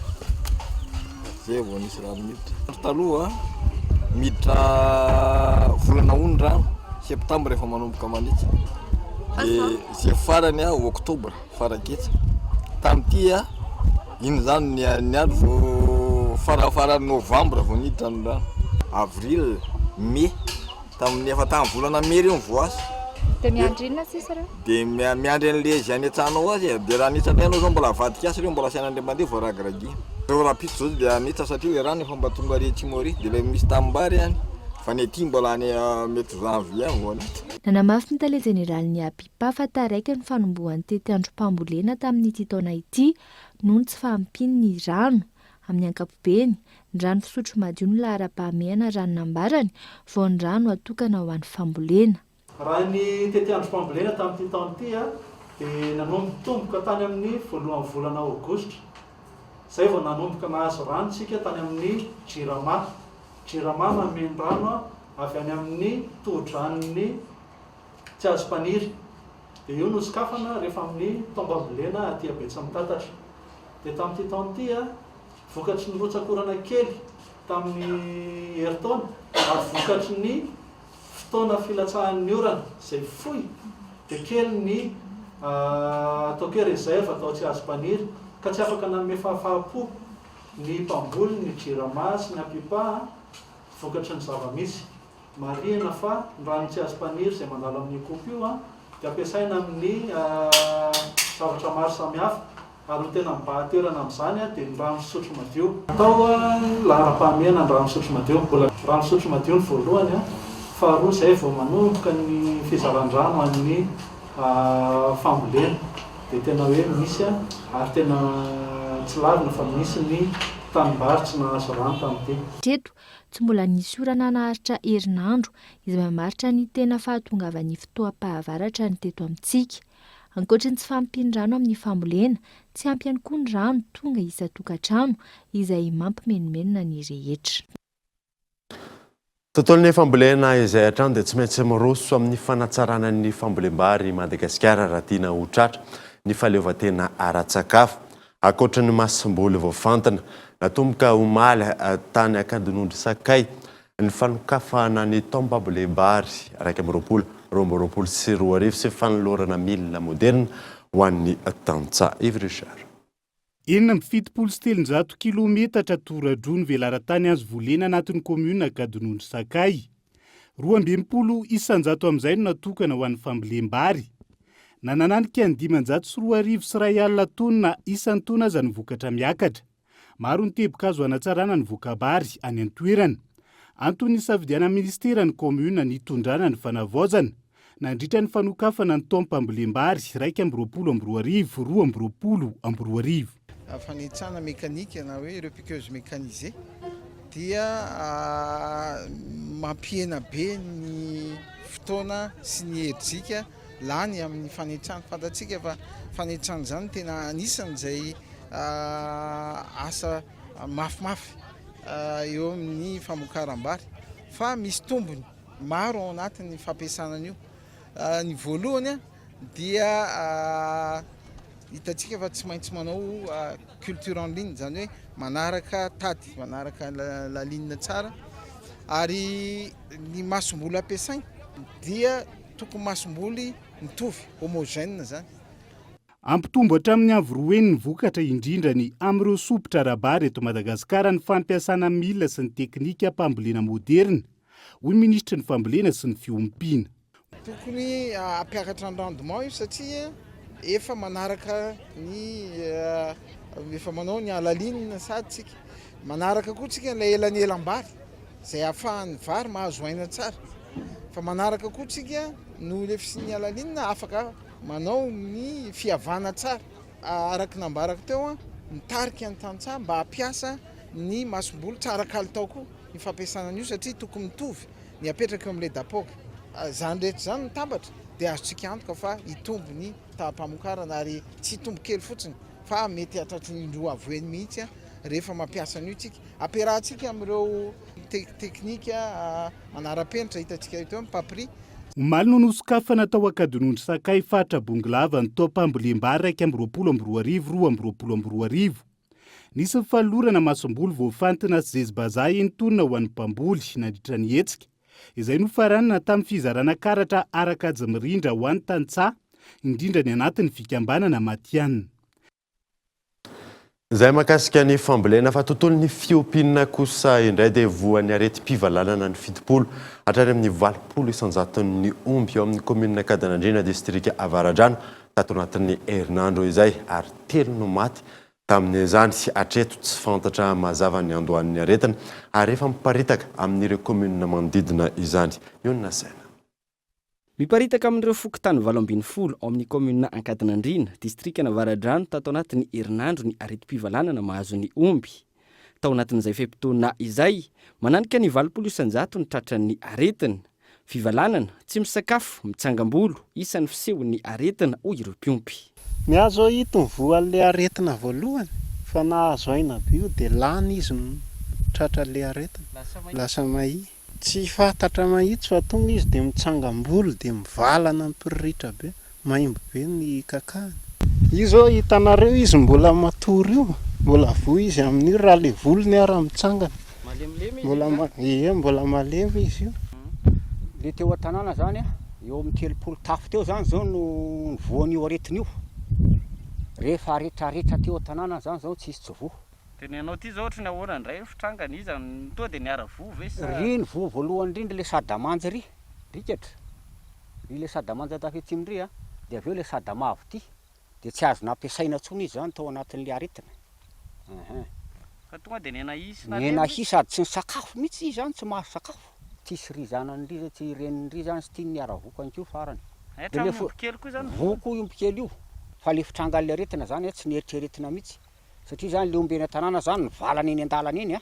Zay vao nisy rano miditra. Andro taloha miditra volana août ny rano, septembre efa manomboka manitsy. Dia zay farany octobre faraketsa. Tamin'ity iny zany ny ny andro vao farafaran'ny novambra vao niditra ny rano. Avril, mai, tamin'ny efa tamin'ny volana mai ireo ny voasa. Dia miandry inona sisa ireo? Dia miandry an'le izay anetsahanao azy e, dia raha anetsa indray ianao zao mbola avadika asa ireo mbola asaina indray mandeha vao ragiragiana. Reo rahampitso zao dia anetsa satria le rano efa mba tonga ary atsimo ary, dia ilay misy tanimbary any. Fa ny aty mbola any mety janvier vao anita. Nanamafy ny tale jeneralin'ny APIPA fa taraiky ny fanombohan'ny tetiandrom-pambolena tamin'ity taona ity noho ny tsy fahampian'ny rano. Amin'ny ankapobeny, ny rano fisotro madio no laharam-pahamehana raha ny nambarany, vao ny rano atokana ho an'ny fambolena. Raha ny tetiandrom-pambolena tamin'ity taona ity dia nanombotomboka tany amin'ny voalohan'ny volana aogositra. Izay vao nanomboka nahazo rano isika tany amin'ny Jirama. Jirama manome ny rano avy any amin'ny tohodranon'ny Tsiazompaniry. Dia io no sokafana rehefa amin'ny taom-pambolena aty Betsimitatatra. Dia tamin'ity taona ity, vokatry ny rotsak'orana kely tamin'ny herintaona ary vokatry ny fotoana filatsahan'ny orana izay fohy dia kely ny ataoko hoe réserve tao Tsiazompaniry ka tsy afaka nanome fahafaham-po ny mpamboly ny Jirama sy ny Apipa vokatry ny zava-misy. Marihina fa ny rano Tsiazompaniry izay mandalo amin'io kopy io dia ampiasaina amin'ny zavatra maro samihafa Ary ny tena mibahan-toerana amin'izany dia ny rano fisotro madio. Atao laharam-pahamehana ny rano fisotro madio. Mbola rano fisotro madio ny voalohany, faharoa izay vao manomboka ny fizaran-drano an'ny fambolena. Dia tena hoe misy ary tena tsy lavina fa misy ny tanimbary tsy nahazo rano tamin'ity. Hatreto, tsy mbola nisy orana naharitra herinandro izay mamaritra ny tena fahatongavan'ny fotoam-pahavaratra ny teto amintsika. Ankoatry ny tsy fahampian'ny rano amin'ny fambolena, tsy ampy ihany koa ny rano tonga isan-tokantrano izay mampimenomenona ny rehetra. Tontolon'ny fambolena izay hatrany dia tsy maintsy miroso amin'ny fanatsarana ny fambolem-bary i Madagasikara raha tiana ho tratra ny fahaleovantena ara-tsakafo. Ankoatra ny masomboly voafantina, natomboka omaly tany Ankadinondry Sakay ny fanokafana ny taom-pambolem-bary 21 2022 sy fanolorana milina moderina ho an'ny tantsaha. Yves Richard. 376 kilometatra toradroa ny velaran-tany azo volena anatin'ny kaominina Ankadinondry Sakay. 62% amin'izay no natokana ho an'ny fambolem-bary. Nanananika ny 21 500 taonina isan-taona aza ny vokatra miakatra. Maro ny teboka azo hanatsarana ny voka-bary any an-toerana. Antony nisafidianan'ny minisitera ny kaominina nitondrana ny fanavaozana, nandritra ny fanokafana ny taom-pambolem-bary 2021 2022. Fanetsana mekanika na hoe repiqueuse mécanisée dia mampihena be ny fotoana sy ny herijika lany amin'ny fanetsana. Fantatsika fa fanetsana izany tena anisan'izay asa mafimafy eo amin'ny famokaram-bary fa misy tombony maro ao anatin'ny fampiasana an'io. Ny voalohany dia hitantsika fa tsy maintsy manao culture en ligne, izany hoe manaraka tady, manaraka la ligne tsara ary ny masomboly ampiasaina dia tokony masomboly mitovy, homogène izany. Hampitombo hatramin'ny avo roa heny ny vokatra indrindra ny amin'ireo sompitra ara-bary eto Madagasikara ny fampiasana milina sy ny teknikam-pambolena moderina, hoy ny minisitry ny fambolena sy ny fiompiana. Tokony hampiakatra ny rendement io satria efa manaraka ny efa manao ny halalinina sady tsika. Manaraka koa tsika ilay elanelam-bary izay ahafahan'ny vary mahazo aina tsara. Fa manaraka koa tsika noho ilay fisian'ny halalinina afaka Manao ny fihavana tsara. Araka ny nambarako teo, mitarika ny tantsaha mba hampiasa ny masomboly tsara kalitao koa ny fampiasana an'io satria tokony mitovy ny apetraka eo amin'ilay dapoaka. Izany rehetra izany mitambatra dia azontsika antoka fa hitombo ny taham-pamokarana ary tsy hitombo kely fotsiny fa mety hahatratry ny indroa avo heny mihitsy rehefa mampiasa an'io isika. Ampiarahantsika amin'ireo teknika manara-penitra hitantsika eto ny papri. Omaly no nosokafana tao Ankadinondry Sakay, faritra Bongolava, ny taom-pambolem-bary 2021 2022. Nisy ny fanolorana masomboly voafantina sy zezi-bazaha enin-tonona ho an'ny mpamboly nandritra ny hetsika, izay nofaranana tamin'ny fizarana karatra ara-kajy mirindra ho an'ny tantsaha, indrindra ny anatin'ny fikambanana matihanina. Izay mahakasika ny fambolena fa tontolon'ny fiompiana kosa indray dia voan'ny aretim-pivalanana ny 70 hatrany amin'ny 80 isan-jaton'ny omby eo amin'ny kaominina Ankadinandriana, distrika Avaradrano, tato anatin'ny herinandro izay ary telo no maty. Tamin'izany, hatreto tsy fantatra mazava ny andohan'ny aretina ary efa miparitaka amin'ireo kaominina manodidina izany. Mionona saina. Miparitaka amin'ireo fokontany 18 ao amin'ny kaominina Ankadinandriana, distrikan'Avaradrano tato anatin'ny herinandro ny aretim-pivalanana mahazo ny omby. Tao anatin'izay fe-potoana izay, mananika ny 80% ny tratran'ny aretina. Fivalanana, tsy misakafo, mitsangam-bolo, isan'ny fisehon'ny aretina, hoy ireo mpiompy. Ny ahy zao ito ny voan'le aretina voalohany fa nahazo aina be io de lany izy no tratra le aretina, lasa mahia. Tsy fantatra mahitsy fa tonga izy de mitsangam-bolo de mivalana mipiriritra be, maimbo be ny kakahany. Io zao hitanareo izy mbola matory io, mbola voa izy amin'io raha le volony ara mitsangana. Malemilemy izy Mbola io ma- zany? ie, mbola malemy izy io. Le teo an-tanàna zany a, eo amin'ny 30 tafo teo zany zao no nivoan'io aretina io. Rehefa aretraretra teo an-tanàna zany zao tsisy tsy voa. Dia ny anao ity zao ohatry ny ahoana indray ny fitrangany, iza no tonga dia niara-voa ve sa? Ry ny voa voalohany indrindra le sadamanjy ry, rikatra, ry le sadamanjy andafy atsimo ry a, dia avy eo le sadamavo ity, dia tsy azo nampiasaina intsony izy zany tao anatin'le aretina, ehe. Fa tonga dia nenahia sy nalemy Nenahia sady tsy nisakafo mihitsy izy zany, tsy mahazo sakafo. Ty sy ry zanany ry zay, ty reniny ry zany sy ty niara-voa ihany koa farany. Hay Dia le hatramin'ny fo- omby kely koa zany voa voa? koa io omby kely io, fa le fitrangan'le aretina zany a tsy neritreretina mihitsy. Satria zany le omby eny an-tanàna zany mivalana eny an-dalana eny a,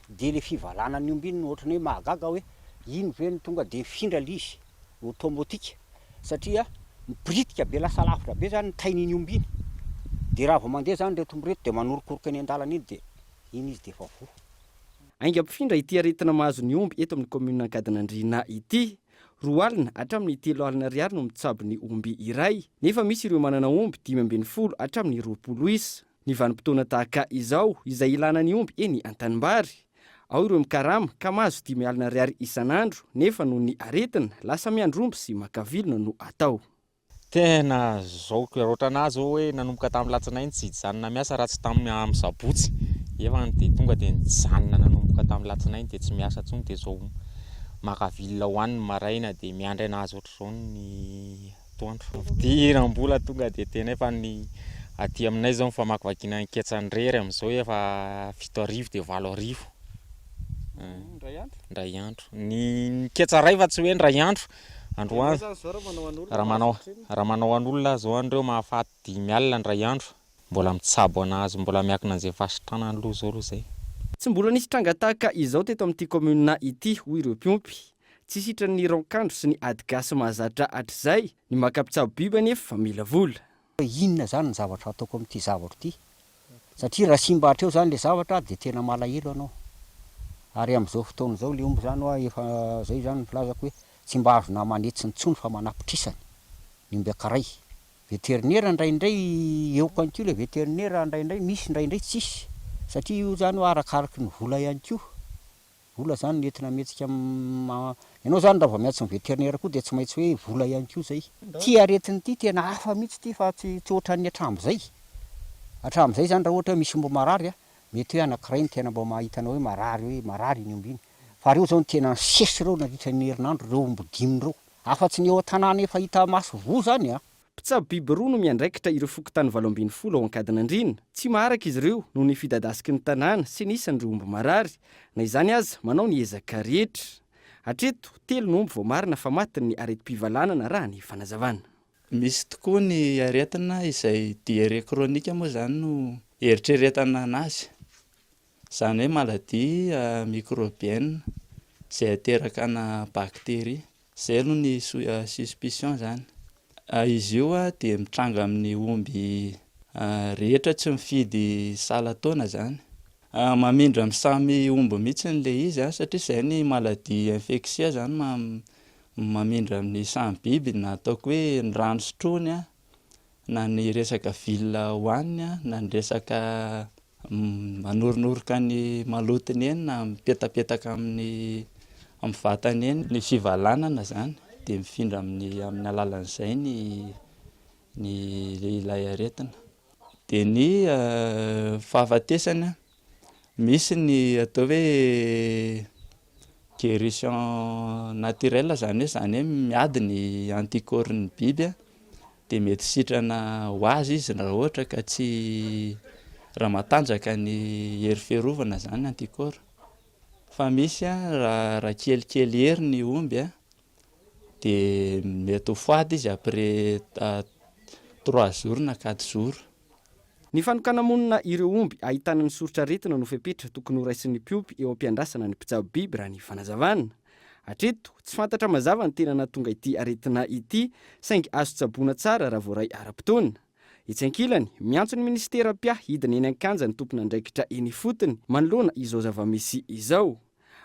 de le fivalanan'ny omby iny no ohatran'ny hoe mahagaga hoe iny ve no tonga de mifindra le izy automatique satria mipiritika be lasa lavitra be zany ny tain'iny omby iny, de raha vao mandeha zany reto omby reto de manorokoroka eny an-dalana eny de iny izy de efa voa. Haingam-pifindra ity aretina mahazo ny omby eto amin'ny kaominina Ankadinandriana ity. 20 hatramin'ny 30 ariary no mitsabo ny omby iray, nefa misy ireo manana omby 15 hatramin'ny 20 isa. Ny vanim-potoana tahaka izao, izay ilana ny omby eny an-tanimbary. Ao ireo mikarama ka mahazo 50 ariary isan'andro, nefa noho ny aretina, lasa miandry omby sy maka vilona no atao. Tena zao raha ohatranà zao hoe nanomboka tamin'ny latsinainy tsy hijanona miasa raha tsy tamin'ny amin'ny sabotsy efa dia tonga dia nijanona nanomboka tamin'ny latsinainy dia tsy miasa intsony dia zao maka vilona hohaniny maraina dia miandry anazy ohatr'izao ny atoandro. Fidiram-bola tonga dia tena efa ny aty aminay zao ny famakivakiana ny ketsan-drery amin'izao efa 7000 dia 8000. Indray andro? Indray andro. Ny ketsa iray fa tsy hoe indray andro. Androany raha manao raha manao an'olona zao anreo mahafaty 50 indray andro. Mbola mitsabo anazy mbola miankina an'izay fahasitranany aloha zao aloha zay. Tsy mbola nisy tranga tahaka izao teto amin'ity kaominina ity, hoy ireo mpiompy. Tsy sitran'ny raokandro sy ny ady gasy mahazatra hatrizay, ny maka mpitsabo biby anefa mila vola. Hoe inona izany ny zavatra ataoko amin'ity zavatra ity? Satria raha simba hatreo izany ilay zavatra dia tena malahelo ianao. Ary amin'izao fotoana izao ilay omby izany hoa efa izay izany ny filazako hoe tsy mba azonà manetsina intsony fa manapitrisany ny omby ankiray. Veterinera indraindray eo ihany koa ilay veterinera indraindray misy indraindray tsisy satria io izany hoa arakaraky ny vola ihany koa. Vola zany no entina mihetsika ianao zany raha vao miantso ny vétérinaire koa dia tsy maintsy hoe vola ihany koa zay. Ity aretina ity tena hafa mihitsy ity fa tsy tsy ohatran'ny hatramin'izay. Hatramin'izay zany raha ohatra hoe misy omby marary a, mety hoe anankiray no tena mba mahita anao hoe marary hoe marary iny omby iny. Fa reo zao no tena nisesy reo nandritra ny herinandro reo omby dimy reo. Afa-tsy ny eo an-tanàna efa hita maso voa zany a. Mpitsabo biby roa no miandraikitra ireo fokontany 18 ao Ankadinandriana. Tsy maharaka izy ireo noho ny fidadasiky ny tanàna sy ny isan'ireo omby marary. Na izany aza, manao ny ezaka rehetra. Hatreto, telo no omby voamarina fa matin'ny aretim-pivalanana raha ny fanazavana. Misy tokoa ny aretina izay diarrhée chronique moa izany no eritreretana anazy. Izany hoe maladie microbienne izay ateraka ana bactérie. Izay aloha ny suspicion izany. Izy io dia mitranga amin'ny omby rehetra tsy mifidy salan-taona izany. Mamindra amin'ny samy omby mihitsy ilay izy satria izay ny maladie infectieuse izany mamindra amin'ny samy biby na ataoko hoe ny rano sotroiny na ny resaka vilona hohaniny na ny resaka Manoronoroka ny malotony eny na mipetapetaka amin'ny amin'ny vatany eny. Ny fivalanana izany dia mifindra amin'ny amin'ny alalan'izay ny ny ilay aretina. Dia ny fahafatesana, misy ny atao hoe Guérison naturelle zany hoe zany hoe miady ny anticorps ny biby a, de mety sitrana ho azy izy raha ohatra ka tsy Raha matanjaka ny hery fiarovana izany anticorps. Fa misy raha raha kelikely hery ny omby dia mety ho faty izy après trois jours na quatre jours. Ny fanokana-monina ireo omby ahitana ny soritr'aretina no fepetra tokony horaisin'ny mpiompy eo am-piandrasana ny mpitsabo biby raha ny fanazavana. Hatreto, tsy fantatra mazava ny tena nahatonga ity aretina ity saingy azo tsaboina tsara raha voaray ara-potoana. Etsy ankilany, miantso ny minisitera mpiahy hidina eny an-kianja ny tompon'andraikitra eny ifotony manoloana izao zava-misy izao.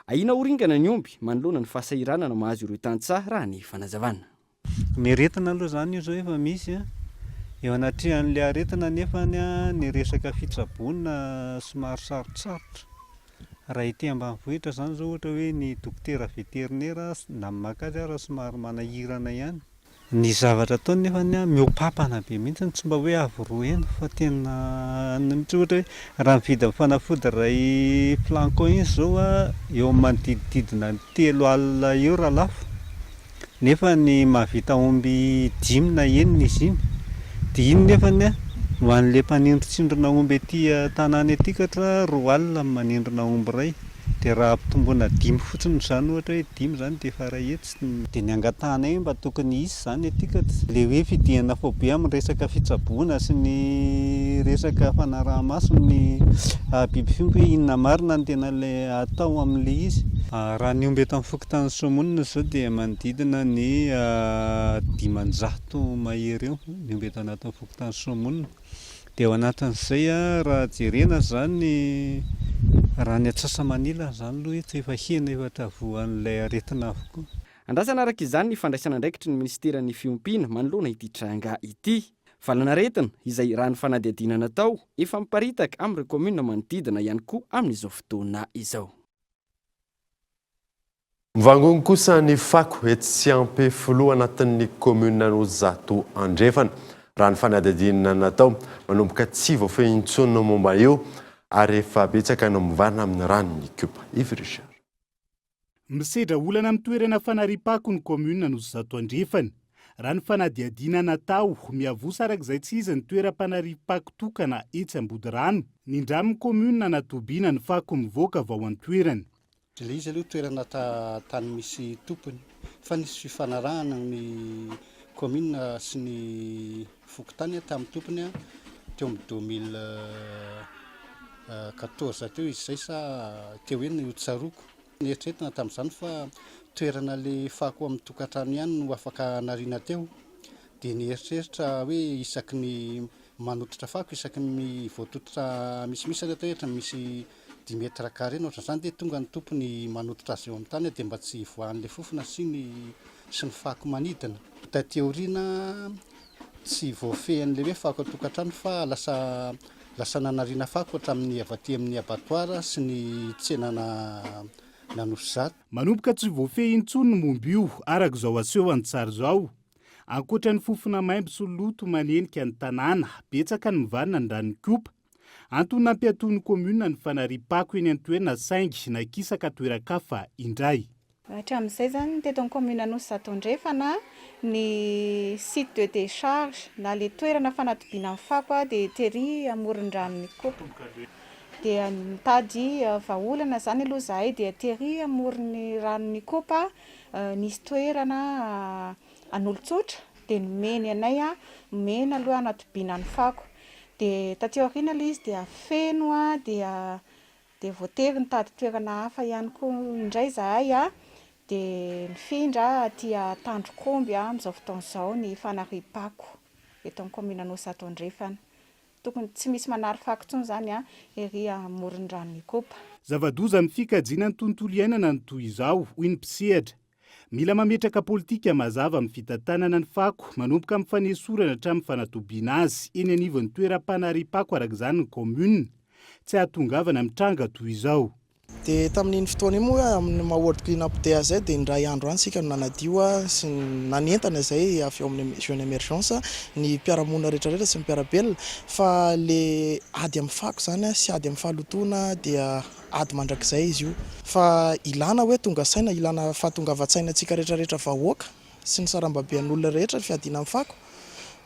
Ahiana ho ringana ny omby manoloana ny fahasahiranana mahazo ireo tantsaha raha ny fanazavana. Ny aretina aloha izany io izao efa misy an, eo anatrehan'ilay aretina anefa ny resaka fitsaboana somary sarotsarotra. Raha ety ambanivohitra izany izao ohatra hoe ny dokotera veterinera na ny maka azy ara somary manahirana ihany. Ny zavatra ataony nefa anie mihoa-pampana be mihitsy, tsy mba hoe avo roa heny fa tena any mihitsy ohatra hoe raha mividy ny fanafody iray flacon iny izao a, eo amin'ny manodidididina ny 30 eo raha lafo, nefa ny mahavita omby dimy na enina izy iny, dia iny nefa anie ho an'ilay mpanindrontsindrona omby aty an-tanàna aty ka ohatra 20 ny manindrona omby iray. Dia raha ampitomboina dimy fotsiny izany ohatra hoe dimy izany dia efa iray hetsy. Dia ny angatahanay hoe mba tokony hisy izany aty ka ilay hoe fidinana faobe amin'ny resaka fitsaboana sy ny resaka fanaraha-maso ny biby fiompy hoe inona marina no tena ilay atao amin'ilay izy. Raha ny omby eto amin'ny fokontany Soamonina izao dia manodidina ny 500 mahery eo ny omby eto anatin'ny fokontany Soamonina. Dia ao anatin'izay raha jerena izany, raha ny atsasa-manilany izany aloha eto efa hena efa travoan'ilay aretina avokoa. Andrasana araka izany ny fandraisan'andraikitry ny minisiteran'ny Fiompiana manoloana ity tranga ity. Valanaretina, izay raha ny fanadihadiana natao, efa miparitaka amin'ireo kaominina manodidina ihany koa amin'izao fotoana izao. Mivangongo kosa ny fako etsy Ampefiloha anatin'ny kaominina Anosizato Andrefana. Raha ny fanadihadiana natao, manomboka tsy voafehy intsony ny momba io ary efa betsaka no mivarina amin'ny ranon'Ikopa. Yves Richard. Misedra olana amin'ny toerana fanariam-pako ny kaominina Anosizato Andrefana. Raha ny fanadihadiana natao, miavosa araka izay tsy izy ny toeram-panariam-pako tokana etsy Ambodirano. Nindramin'ny kaominina natobiana ny fako mivoaka avy ao an-toerana. Ilay izy aloha toerana tany misy tompony fa nisy fifanarahana ny commune sy ny fokontany tamin'ny tompony teo amin'ny 2014 teo izy izay sa teo eny no tsaroako. Neritreretina tamin'izany fa toerana le fako amin'ny tokantrano ihany no afaka nariana teo dia nieritreritra hoe isaky ny manototra fako isaky ny voatototra misimisy zany atao hoe ohatra misy dix mètres carré na ohatran'izany dia tonga ny tompony manototra azy eo amin'ny tany dia mba tsy hivoahan'ilay fofona sy ny sy ny fako manidina. Taty aoriana tsy voafehin'ilay hoe fako an-tokantrano fa lasa lasa nanariana fako hatramin'ny avy aty amin'ny abattoir sy ny tsenan'Anosizato. Manomboka tsy voafehy intsony ny momba io araka izao aseho an-tsary izao. Ankoatra ny fofona maimbo sy loto manenika ny tanàna, betsaka ny mivanina ny ranon'Ikopa. Antony nampiatoan'ny kaominina ny fanariam-pako eny an-toerana saingy nakisaka toeran-kafa indray. Hatramin'izay izany teto amin'ny kaominina Anosizato Andrefana ny site de décharge na ilay toerana fanatobiana ny fako dia tery amoron-dranon'Ikopa. Dia nitady vahaolana izany aloha izahay dia tery amoron'ny ranon'Ikopa nisy toerana an'olon-tsotra dia nomeny anay, nomena aloha hanatobiana ny fako. Dia taty aoriana ilay izy dia feno dia dia voatery nitady toerana hafa ihany koa indray izahay dia nifindra aty Antandrokomby amin'izao fotoana izao ny fanariam-pako eto amin'ny kaominina Anosizato Andrefana. Tokony tsy misy manary fako intsony izany ery amoron-dranon'Ikopa. Zava-doza amin'ny fikajiana ny tontolo iainana ny toy izao, hoy ny mpisehatra. Mila mametraka politika mazava amin'ny fitantanana ny fako, manomboka amin'ny fanesorana hatramin'ny fanatobiana azy eny anivon'ny toeram-panariam-pako araka izany ny kaominina, tsy hahatongavana amin'ny tranga toy izao. Dia tamin'iny fotoana iny moa amin'ny maha World Clean Up Day azy izay dia indray andro any isika no nanadio sy nanentana izay avy ao amin'ny Jeune Emergence ny mpiara-monina rehetra rehetra sy ny mpiara-belona fa le ady amin'ny fako izany sy ady amin'ny fahalotoana dia Ady mandrakizay izy io. Fa ilana hoe tonga saina, ilana fahatongavan-tsaina antsika rehetra rehetra vahoaka sy ny sarambabean'olona rehetra ny fiadiana amin'ny fako.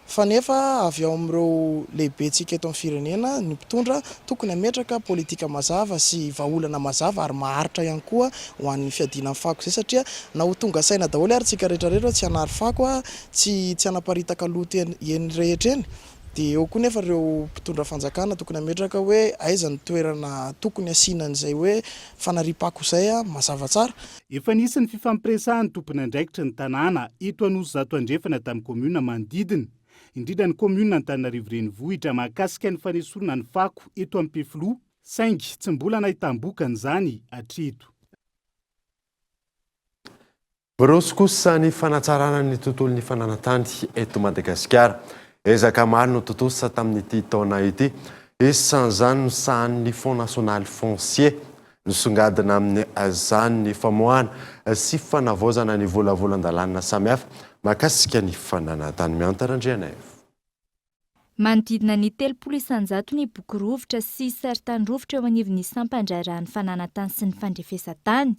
Fa nefa avy ao amin'ireo lehibentsika eto amin'ny firenena, ny mpitondra, tokony hametraka politika mazava sy vahaolana mazava ary maharitra ihany koa ho an'ny fiadiana amin'ny fako izay satria na ho tonga saina daholo ary tsika rehetra rehetra hoe tsy hanary fako, tsy tsy hanaparitaka loto eny eny rehetra eny dia eo koa nefa ireo mpitondra fanjakana tokony hametraka hoe aiza ny toerana tokony hasiana an'izay hoe fanariam-pako izay mazava tsara. Efa nisy ny fifampiresahan'ny tompon'andraikitry ny tanàna eto Anosizato Andrefana tamin'ny kaominina manodidina, indrindra ny kaominina Antananarivo Renivohitra mahakasika ny fanesorana ny fako eto Ampefiloha, saingy tsy mbola nahitam-bokany izany hatreto. Miroso kosa ny fanatsarana ny tontolon'ny fananan-tany eto Madagasikara. Ezaka maro no tontosa tamin'ity taona ity. Isan'izany no sahanin'ny Fonds National Foncier. Nisongadina amin'izany ny famoahana sy fanavaozana ny volavolan-dalàna samihafa mahakasika ny fananan-tany. Mihanta Randrianaivo. Manodidina ny 30% ny boky rovitra sy sarintany rovitra eo anivon'ny sampan-draharahan'ny fananan-tany sy ny fandrefesan-tany.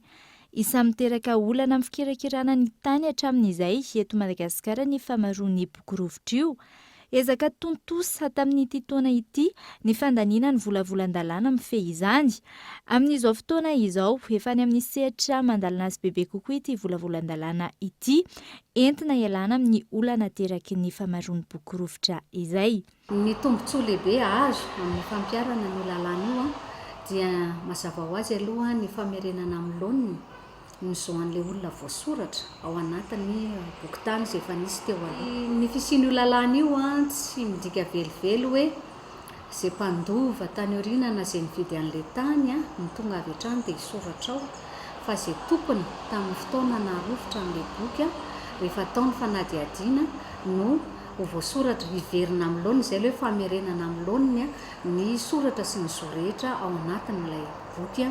Isan'ny miteraka olana amin'ny fikirakirana ny tany hatramin'izay eto Madagasikara ny famaroan'ny boky rovitra io. Ezaka tontosa tamin'ity taona ity ny fandaniana ny volavolan-dalàna mifehy izany. Amin'izao fotoana izao, efa any amin'ny sehatra mandalina azy bebe kokoa ity volavolan-dalàna ity, entina hialana amin'ny olana ateraky ny famaroan'ny boky rovitra izay. Ny tombontsoa lehibe azo amin'ny fampiharana an'io lalàna io dia mazava ho azy aloha ny famerenana amin'ny laoniny ny zo an'ilay olona voasoratra ao anatin'ny bokin-tany izay efa nisy teo aloha. Ny fisian'io lalàna io tsy midika velively hoe izay mpandova tany aoriana na izay nividy an'ilay tany no tonga avy hatrany dia hisoratra ao fa izay tompony tamin'ny fotoana naharovitra an'ilay boky rehefa atao ny fanadihadiana no ho voasoratra, hiverina amin'ny laoniny, izay ilay hoe famerenana amin'ny laoniny ny soratra sy ny zo rehetra ao anatin'ilay boky.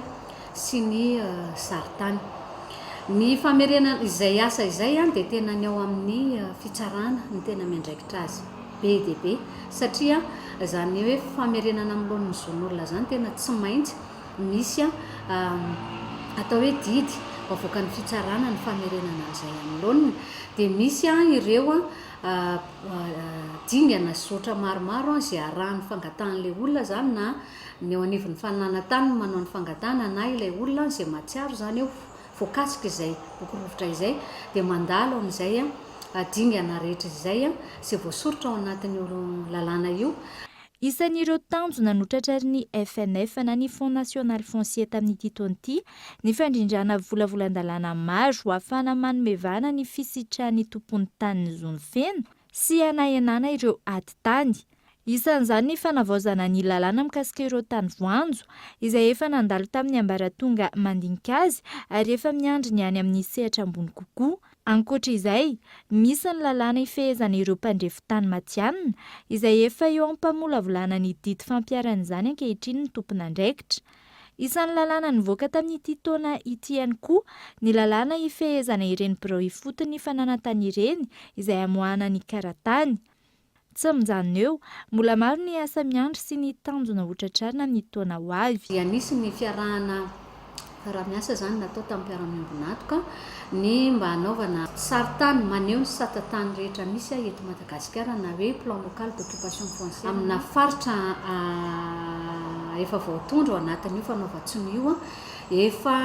sy ny sarintany. Ny famerenana izay asa izay dia tena ny ao amin'ny fitsarana no tena miandraikitra azy be dia be satria izany hoe famerenana amin'ny laoniny zon'olona izany tena tsy maintsy misy atao hoe didy avoakan'ny fitsarana ny famerenana an'izay amin'ny laoniny dia misy ireo dingana sy zotra maromaro izay arahan'ny fangatahan'ilay olona izany na Ny eo anivon'ny fananantany no manao ny fangatahana na ilay olona izay mahatsiaro izany eo voakasika izay boky rovitra izay dia mandalo amin'izay dingana rehetra izay izay voasoritra ao anatin'io lalàna io. Isan'ireo tanjona notratrarin'ny FNF na ny Fonds National Foncier tamin'ity taona ity ny fandrindrana volavolan-dalàna maro ahafahana manome vahana ny fisitrahan'ny tompon'ny tany ny zony feno sy hanahenana ireo ady tany. Isan'izany ny fanavaozana ny lalàna mikasika ireo tany voanjo, izay efa nandalo tamin'ny ambaratonga mandinika azy ary efa miandry ny any amin'ny sehatra ambony kokoa. Ankoatra izay, misy ny lalàna ifehezana ireo mpandrefy tany matihanina, izay efa eo am-pamolavolana ny didy fampiharana izany ankehitriny ny tompon'andraikitra. Isan'ny lalàna nivoaka tamin'ity taona ity ihany koa ny lalàna ifehezana ireny birao ifotony fananan-tany ireny, izay amoahana ny kara-tany. Tsy mijanona eo, mbola maro ny asa miandry sy ny tanjona hotratrarina amin'ny taona ho avy. Dia nisy ny fiarahana fiaraha-miasa izany natao tamin'ny mpiara-miombon'antoka ny mba hanaovana sarintany maneho ny sata-tany rehetra misy eto Madagasikara na hoe plan local d'occupation foncière amina faritra efa voatondro ao anatin'io fanaovan-tsonia io. Efa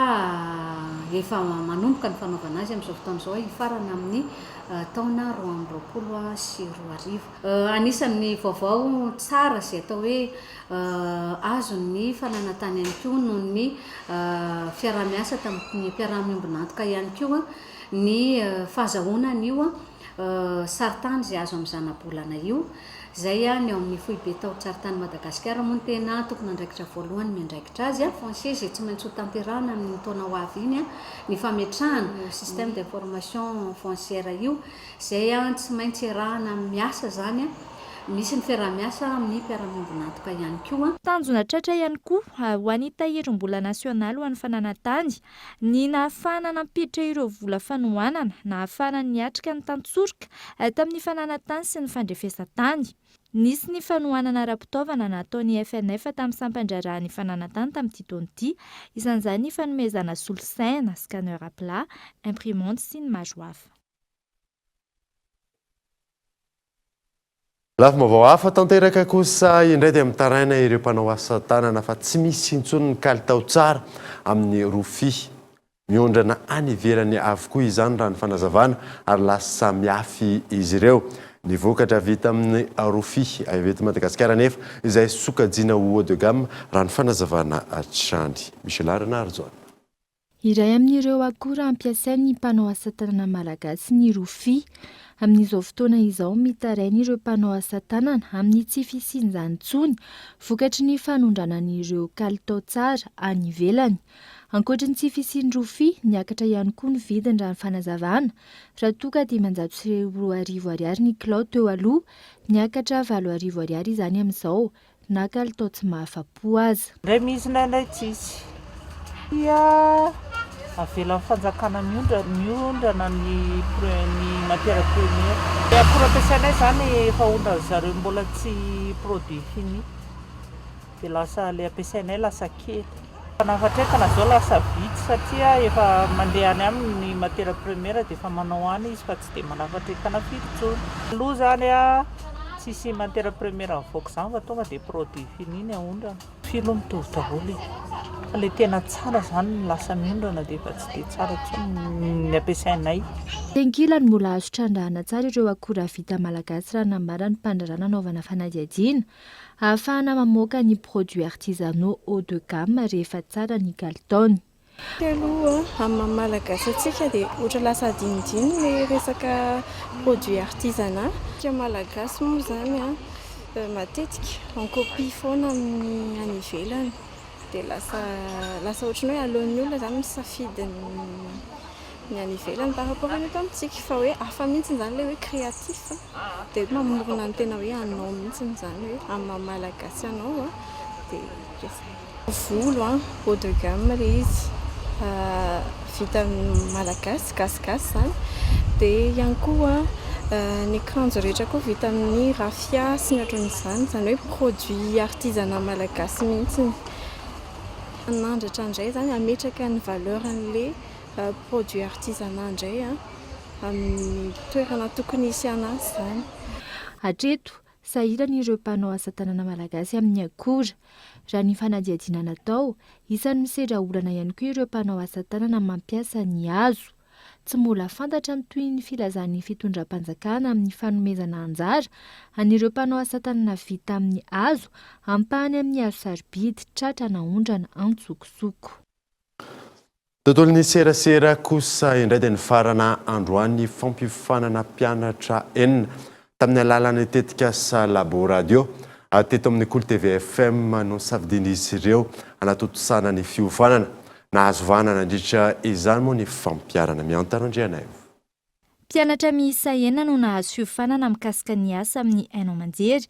efa manomboka ny fanaovana azy amin'izao fotoana izao hifarana amin'ny taona 2022. Anisan'ny vaovao tsara izay atao hoe azon'ny fananan-tany ihany koa noho ny fiaraha-miasa tamin'ny mpiara-miombon'antoka ihany koa ny fahazahoana an'io sarintany izay azo amin'ny zanabolana io. Izay ny ao amin'ny foibe tao-tsarintany Madagasikara moa no tena tompon'andraikitra voalohany miandraikitra azy. Foncier izay tsy maintsy ho tanterahana amin'iny taona ho avy iny ny fametrahana io système d'information foncière io, izay tsy maintsy iarahana miasa izany, misy ny fiaraha-miasa amin'ny mpiara-miombon'antoka ihany koa. Tanjona tratra ihany koa ho an'ny Tahirim-bola nasionaly ho an'ny fananan-tany ny nahafahana nampiditra ireo vola fanohanana nahafahana niatrika ny tantsoroka tamin'ny fananan-tany sy ny fandrefesan-tany. Nisy ny fanohanana ara-pitaovana nataon'ny FNF tamin'ny sampan-draharahan'ny fananan-tany tamin'ity taona ity, isan'izany ny fanomezana solosaina, scanner à plat, imprimante sy ny maro hafa. Lafim-baovao hafa tanteraka kosa indray dia mitaraina ireo mpanao asa tanana fa tsy misy intsony ny kalitao tsara amin'ny rofia. Miondrana any ivelany avokoa izany raha ny fanazavana ary lasa mihafy izy ireo. Ny vokatra vita amin'ny rofia avy eto Madagasikara anefa izay sokajiana ho haut de gamme raha ny fanazavana hatrany. Michelah Ranarijaona. Iray amin'ireo akora ampiasain'ny mpanao asa tanana malagasy ny rofia. Amin'izao fotoana izao, mitaraina ireo mpanao asa tanana amin'ny tsy fisian'izany intsony vokatry ny fanondranan'ireo kalitao tsara any ivelany. Ankoatry ny tsy fisian'ny rofia, niakatra ihany koa ny vidiny raha ny fanazavana, raha toa ka 2500 ariary ny kilao teo aloha, niakatra 8000 ariary izany amin'izao, na kalitao tsy mahafa-po aza. Indray misy indraindray tsisy. Dia avelan'ny fanjakana miondra miondrana ny ny matière première. Ny akora ampiasainay izany efa aondran'ny zareo mbola tsy produit fini. Dia lasa ilay ampiasainay lasa kely. Mpanafatra entana izao lasa vitsy satria efa mandeha any aminy ny matière première dia efa manao any izy fa tsy dia manafatra entana firy intsony. Aloha izany tsisy matière première mivoaka izany fa tonga dia produit fini ny aondrana. Firy aloha mitovy daholo e! Fa ilay tena tsara izany no lasa miondrana dia efa tsy dia tsara intsony ny ampiasainay. Tenkilany, mbola azo trandrahana tsara ireo akora vita malagasy raha nambaran'ny mpandraharaha nanaovana fanadihadiana. Ahafahana mamoaka ny produits artisanaux haut de gamme rehefa tsara ny kalitaony. Teo aloha amin'ny maha malagasy antsika dia ohatra lasa adinodino ilay resaka produits artisanat. Isika malagasy moa izany matetika en copie foana amin'ny any ivelany dia lasa lasa ohatran'ny hoe aleon'ny olona izany misafidy ny ny any ivelany par rapport ny eto amintsika fa hoe hafa mihitsy izany ilay hoe créatif dia hoe mamorona ny tena hoe anao mihitsy izany hoe amin'ny maha malagasy anao dia dia izay. Volo an, haut de gamme ilay izy, vita malagasy, gasigasy izany, dia ihany koa ny akanjo rehetra koa vita amin'ny raffia sy ny ohatran'izany, izany hoe produit artisanat malagasy mihitsy. Hanandratra indray izany, hametraka ny valeur an'ilay produit artisanat indray amin'ny toerana tokony hisy anazy izany. Hatreto, sahirana ireo mpanao asa tanana malagasy amin'ny akora. Raha ny fanadihadiana natao, isan'ny misedra olana ihany koa ireo mpanao asa tanana mampiasa ny hazo. Tsy mbola fantatra ny tohin'ny filazan'ny fitondram-panjakana amin'ny fanomezana anjara an'ireo mpanao asa tanana vita amin'ny hazo ampahany amin'ny hazo sarobidy tratra naondrana antsokosoko. Tontolon'ny serasera kosa indray dia nifarana androany ny fampiofanana mpianatra enina tamin'ny alalan'ny tetikasa Labo Radio teto amin'ny Kolo TV FM no nosafidian'izy ireo hanatontosana ny fiofanana. Nahazo vahana nandritra izany moa ny fampiharana. Miantana Randrianaivo. Mpianatra miisa enina no nahazo fiofanana mikasika ny asa amin'ny haino aman-jery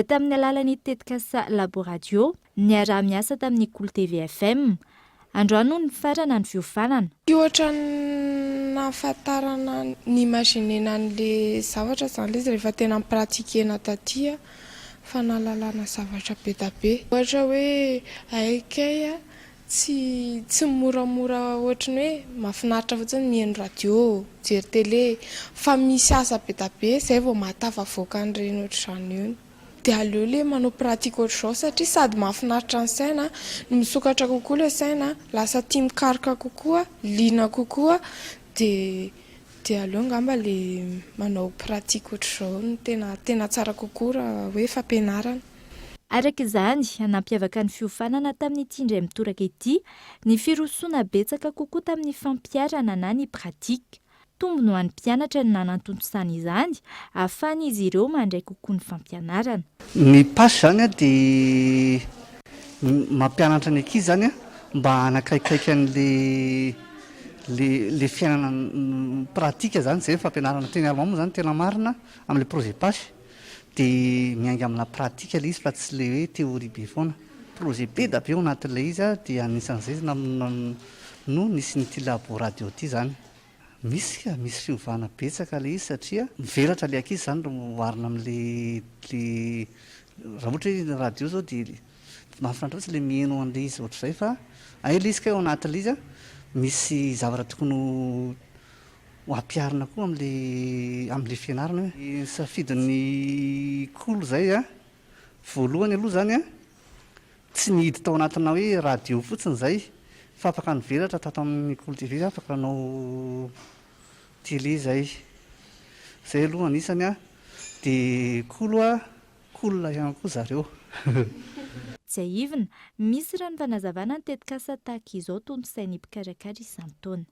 tamin'ny alalan'ny tetikasa Labo Radio niaraha-miasa tamin'ny Kolo TV FM. Androany no nifarana ny fiofanana. Tsy ohatran'ny nahafantarana, ni-imaginer-na an'le zavatra zany le izy rehefa tena ni-pratiquer-na taty fa nahalalana zavatra be da be. Ohatra hoe hay kay tsy tsy moramora ohatry ny hoe mahafinaritra fotsiny mihaino radio, mijery télé fa misy asa be da be zay vao mahatafavoaka an'ireny ohatr'izany io. Dia aleo le manao pratique ohatr'izao satria sady mahafinaritra ny saina no misokatra kokoa le saina, lasa tia mikaroka kokoa, liana kokoa dia dia aleo angamba le manao pratique ohatr'izao no tena tena tsara kokoa raha hoe fampianarana. Araka izany, nampiavaka ny fiofanana tamin'ity indray mitoraka ity ny firosoana betsaka kokoa tamin'ny fampiharana na ny pratique. Tombony ho an'ny mpianatra ny nanantontosana izany, ahafahan'izy ireo mandray kokoa ny fampianarana. Ny PASH izany dia mampianatra ny ankizy izany mba hanakaikaiky an'ilay ilay fiainana pratique izany, izay ny fampianarana. Teny allemand moa izany tena marina amin'ilay projet PASH dia miainga amina pratique ilay izy fa tsy ilay hoe théorie be foana. Projet be dia be ao anatin'ilay izy dia anisan'izay no nisian'ity labo radio ity izany. Misy ka, misy fiovana betsaka ilay izy satria mivelatra ilay ankizy izany raha oharina amin'ilay ilay raha ohatra hoe ny radio izao dia mahafinaritra fotsiny ilay miheno an'ilay izy ohatr'izay fa hay ilay izy kay ao anatin'ilay izy an, misy zavatra tokony ho. Ho ampiharina koa amin'ilay amin'ilay fianarana hoe. Ny safidin'ny Kolo izay an, voalohany aloha izany an, tsy nihidy tao anatina hoe radio fotsiny izay fa afaka nivelatra tato amin'ny Kolo TV izay, afaka nanao télé izay. Izay aloha anisany an, dia Kolo an, cool ihany koa zareo. Tsiahivina, misy raha ny fanazavana ny tetikasa tahaka izao tontosain'ny mpikarakara isan-taona.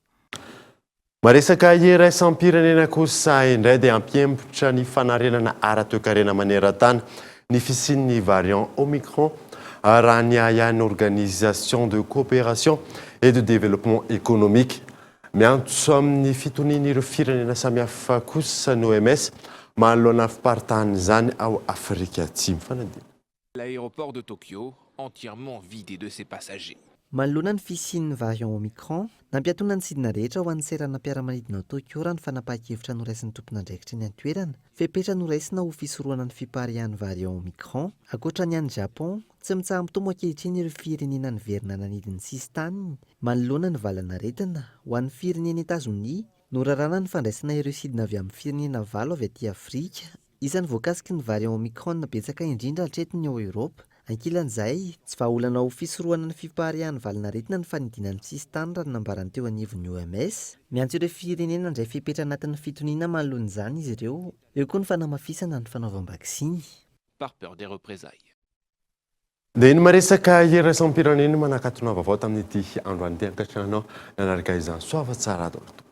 Maresaka iraisam-pirenena kosa indray dia hampihemotra ny fanarenana ara-toekarena maneran-tany ny fisian'ny variant Omicron raha ny ahiahin'ny Organisation de coopération et de développement économique. Miantso amin'ny fitonian'ireo firenena samihafa kosa ny OMS manoloana fiparitahan'izany ao Afrika Atsimo. Fanadihadiana. L'aéroport de Tokyo, entièrement vidé de ses passagers. Manoloana ny fisian'ny variant Omicron, nampiatoana ny sidina rehetra ho an'ny seranam-piaramanidina ao Tokyo raha ny fanapahan-kevitra noraisin'ny tompon'andraikitra eny an-toerana. Fepetra noraisina ho fisorohana ny fipariahan'ny variant Omicron. Ankoatra ny any Japon, tsy mitsaha-mitombo ankehitriny ireo firenena niverina nanidy ny sisin-taniny manoloana ny valanaretina. Ho an'ny firenena Etazonia, noraràna ny fandraisana ireo sidina avy amin'ny firenena valo avy aty Afrika. Isan'ny voakasiky ny variant Omicron betsaka indrindra hatreto ny ao Eoropa. Ankilan'izay, tsy vahaolana ho fisorohana ny fipariahan'ny valanaretina ny fanidiana ny sisintany raha ny nambaran'ny teo anivon'ny OMS. Miantso ireo firenena handray fepetra anatin'ny fitoniana manoloana izany izy ireo. Eo koa ny fanamafisana ny fanaovam-baksiny. Par peur des représailles. Dia ny maresaka iraisam-pirenena manakatona vaovao tamin'ity androany ity ankasitrahanao nanaraka izany. Soava tsara daholo tompoko.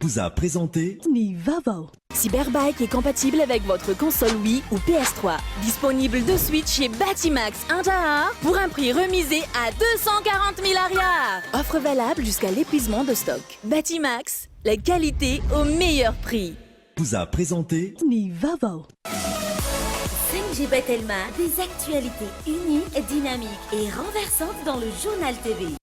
Vous a présenté Ny vaovao. Cyberbike est compatible avec votre console Wii ou PS3. Disponible de suite chez Batimax Andraharo pour un prix remisé à 240 000 ariary. Offre valable jusqu'à l'épuisement de stock. Batimax, la qualité au meilleur prix. Vous a présenté Ny vaovao. 5G by Telma, des actualités uniques, dynamiques et renversantes dans le journal TV.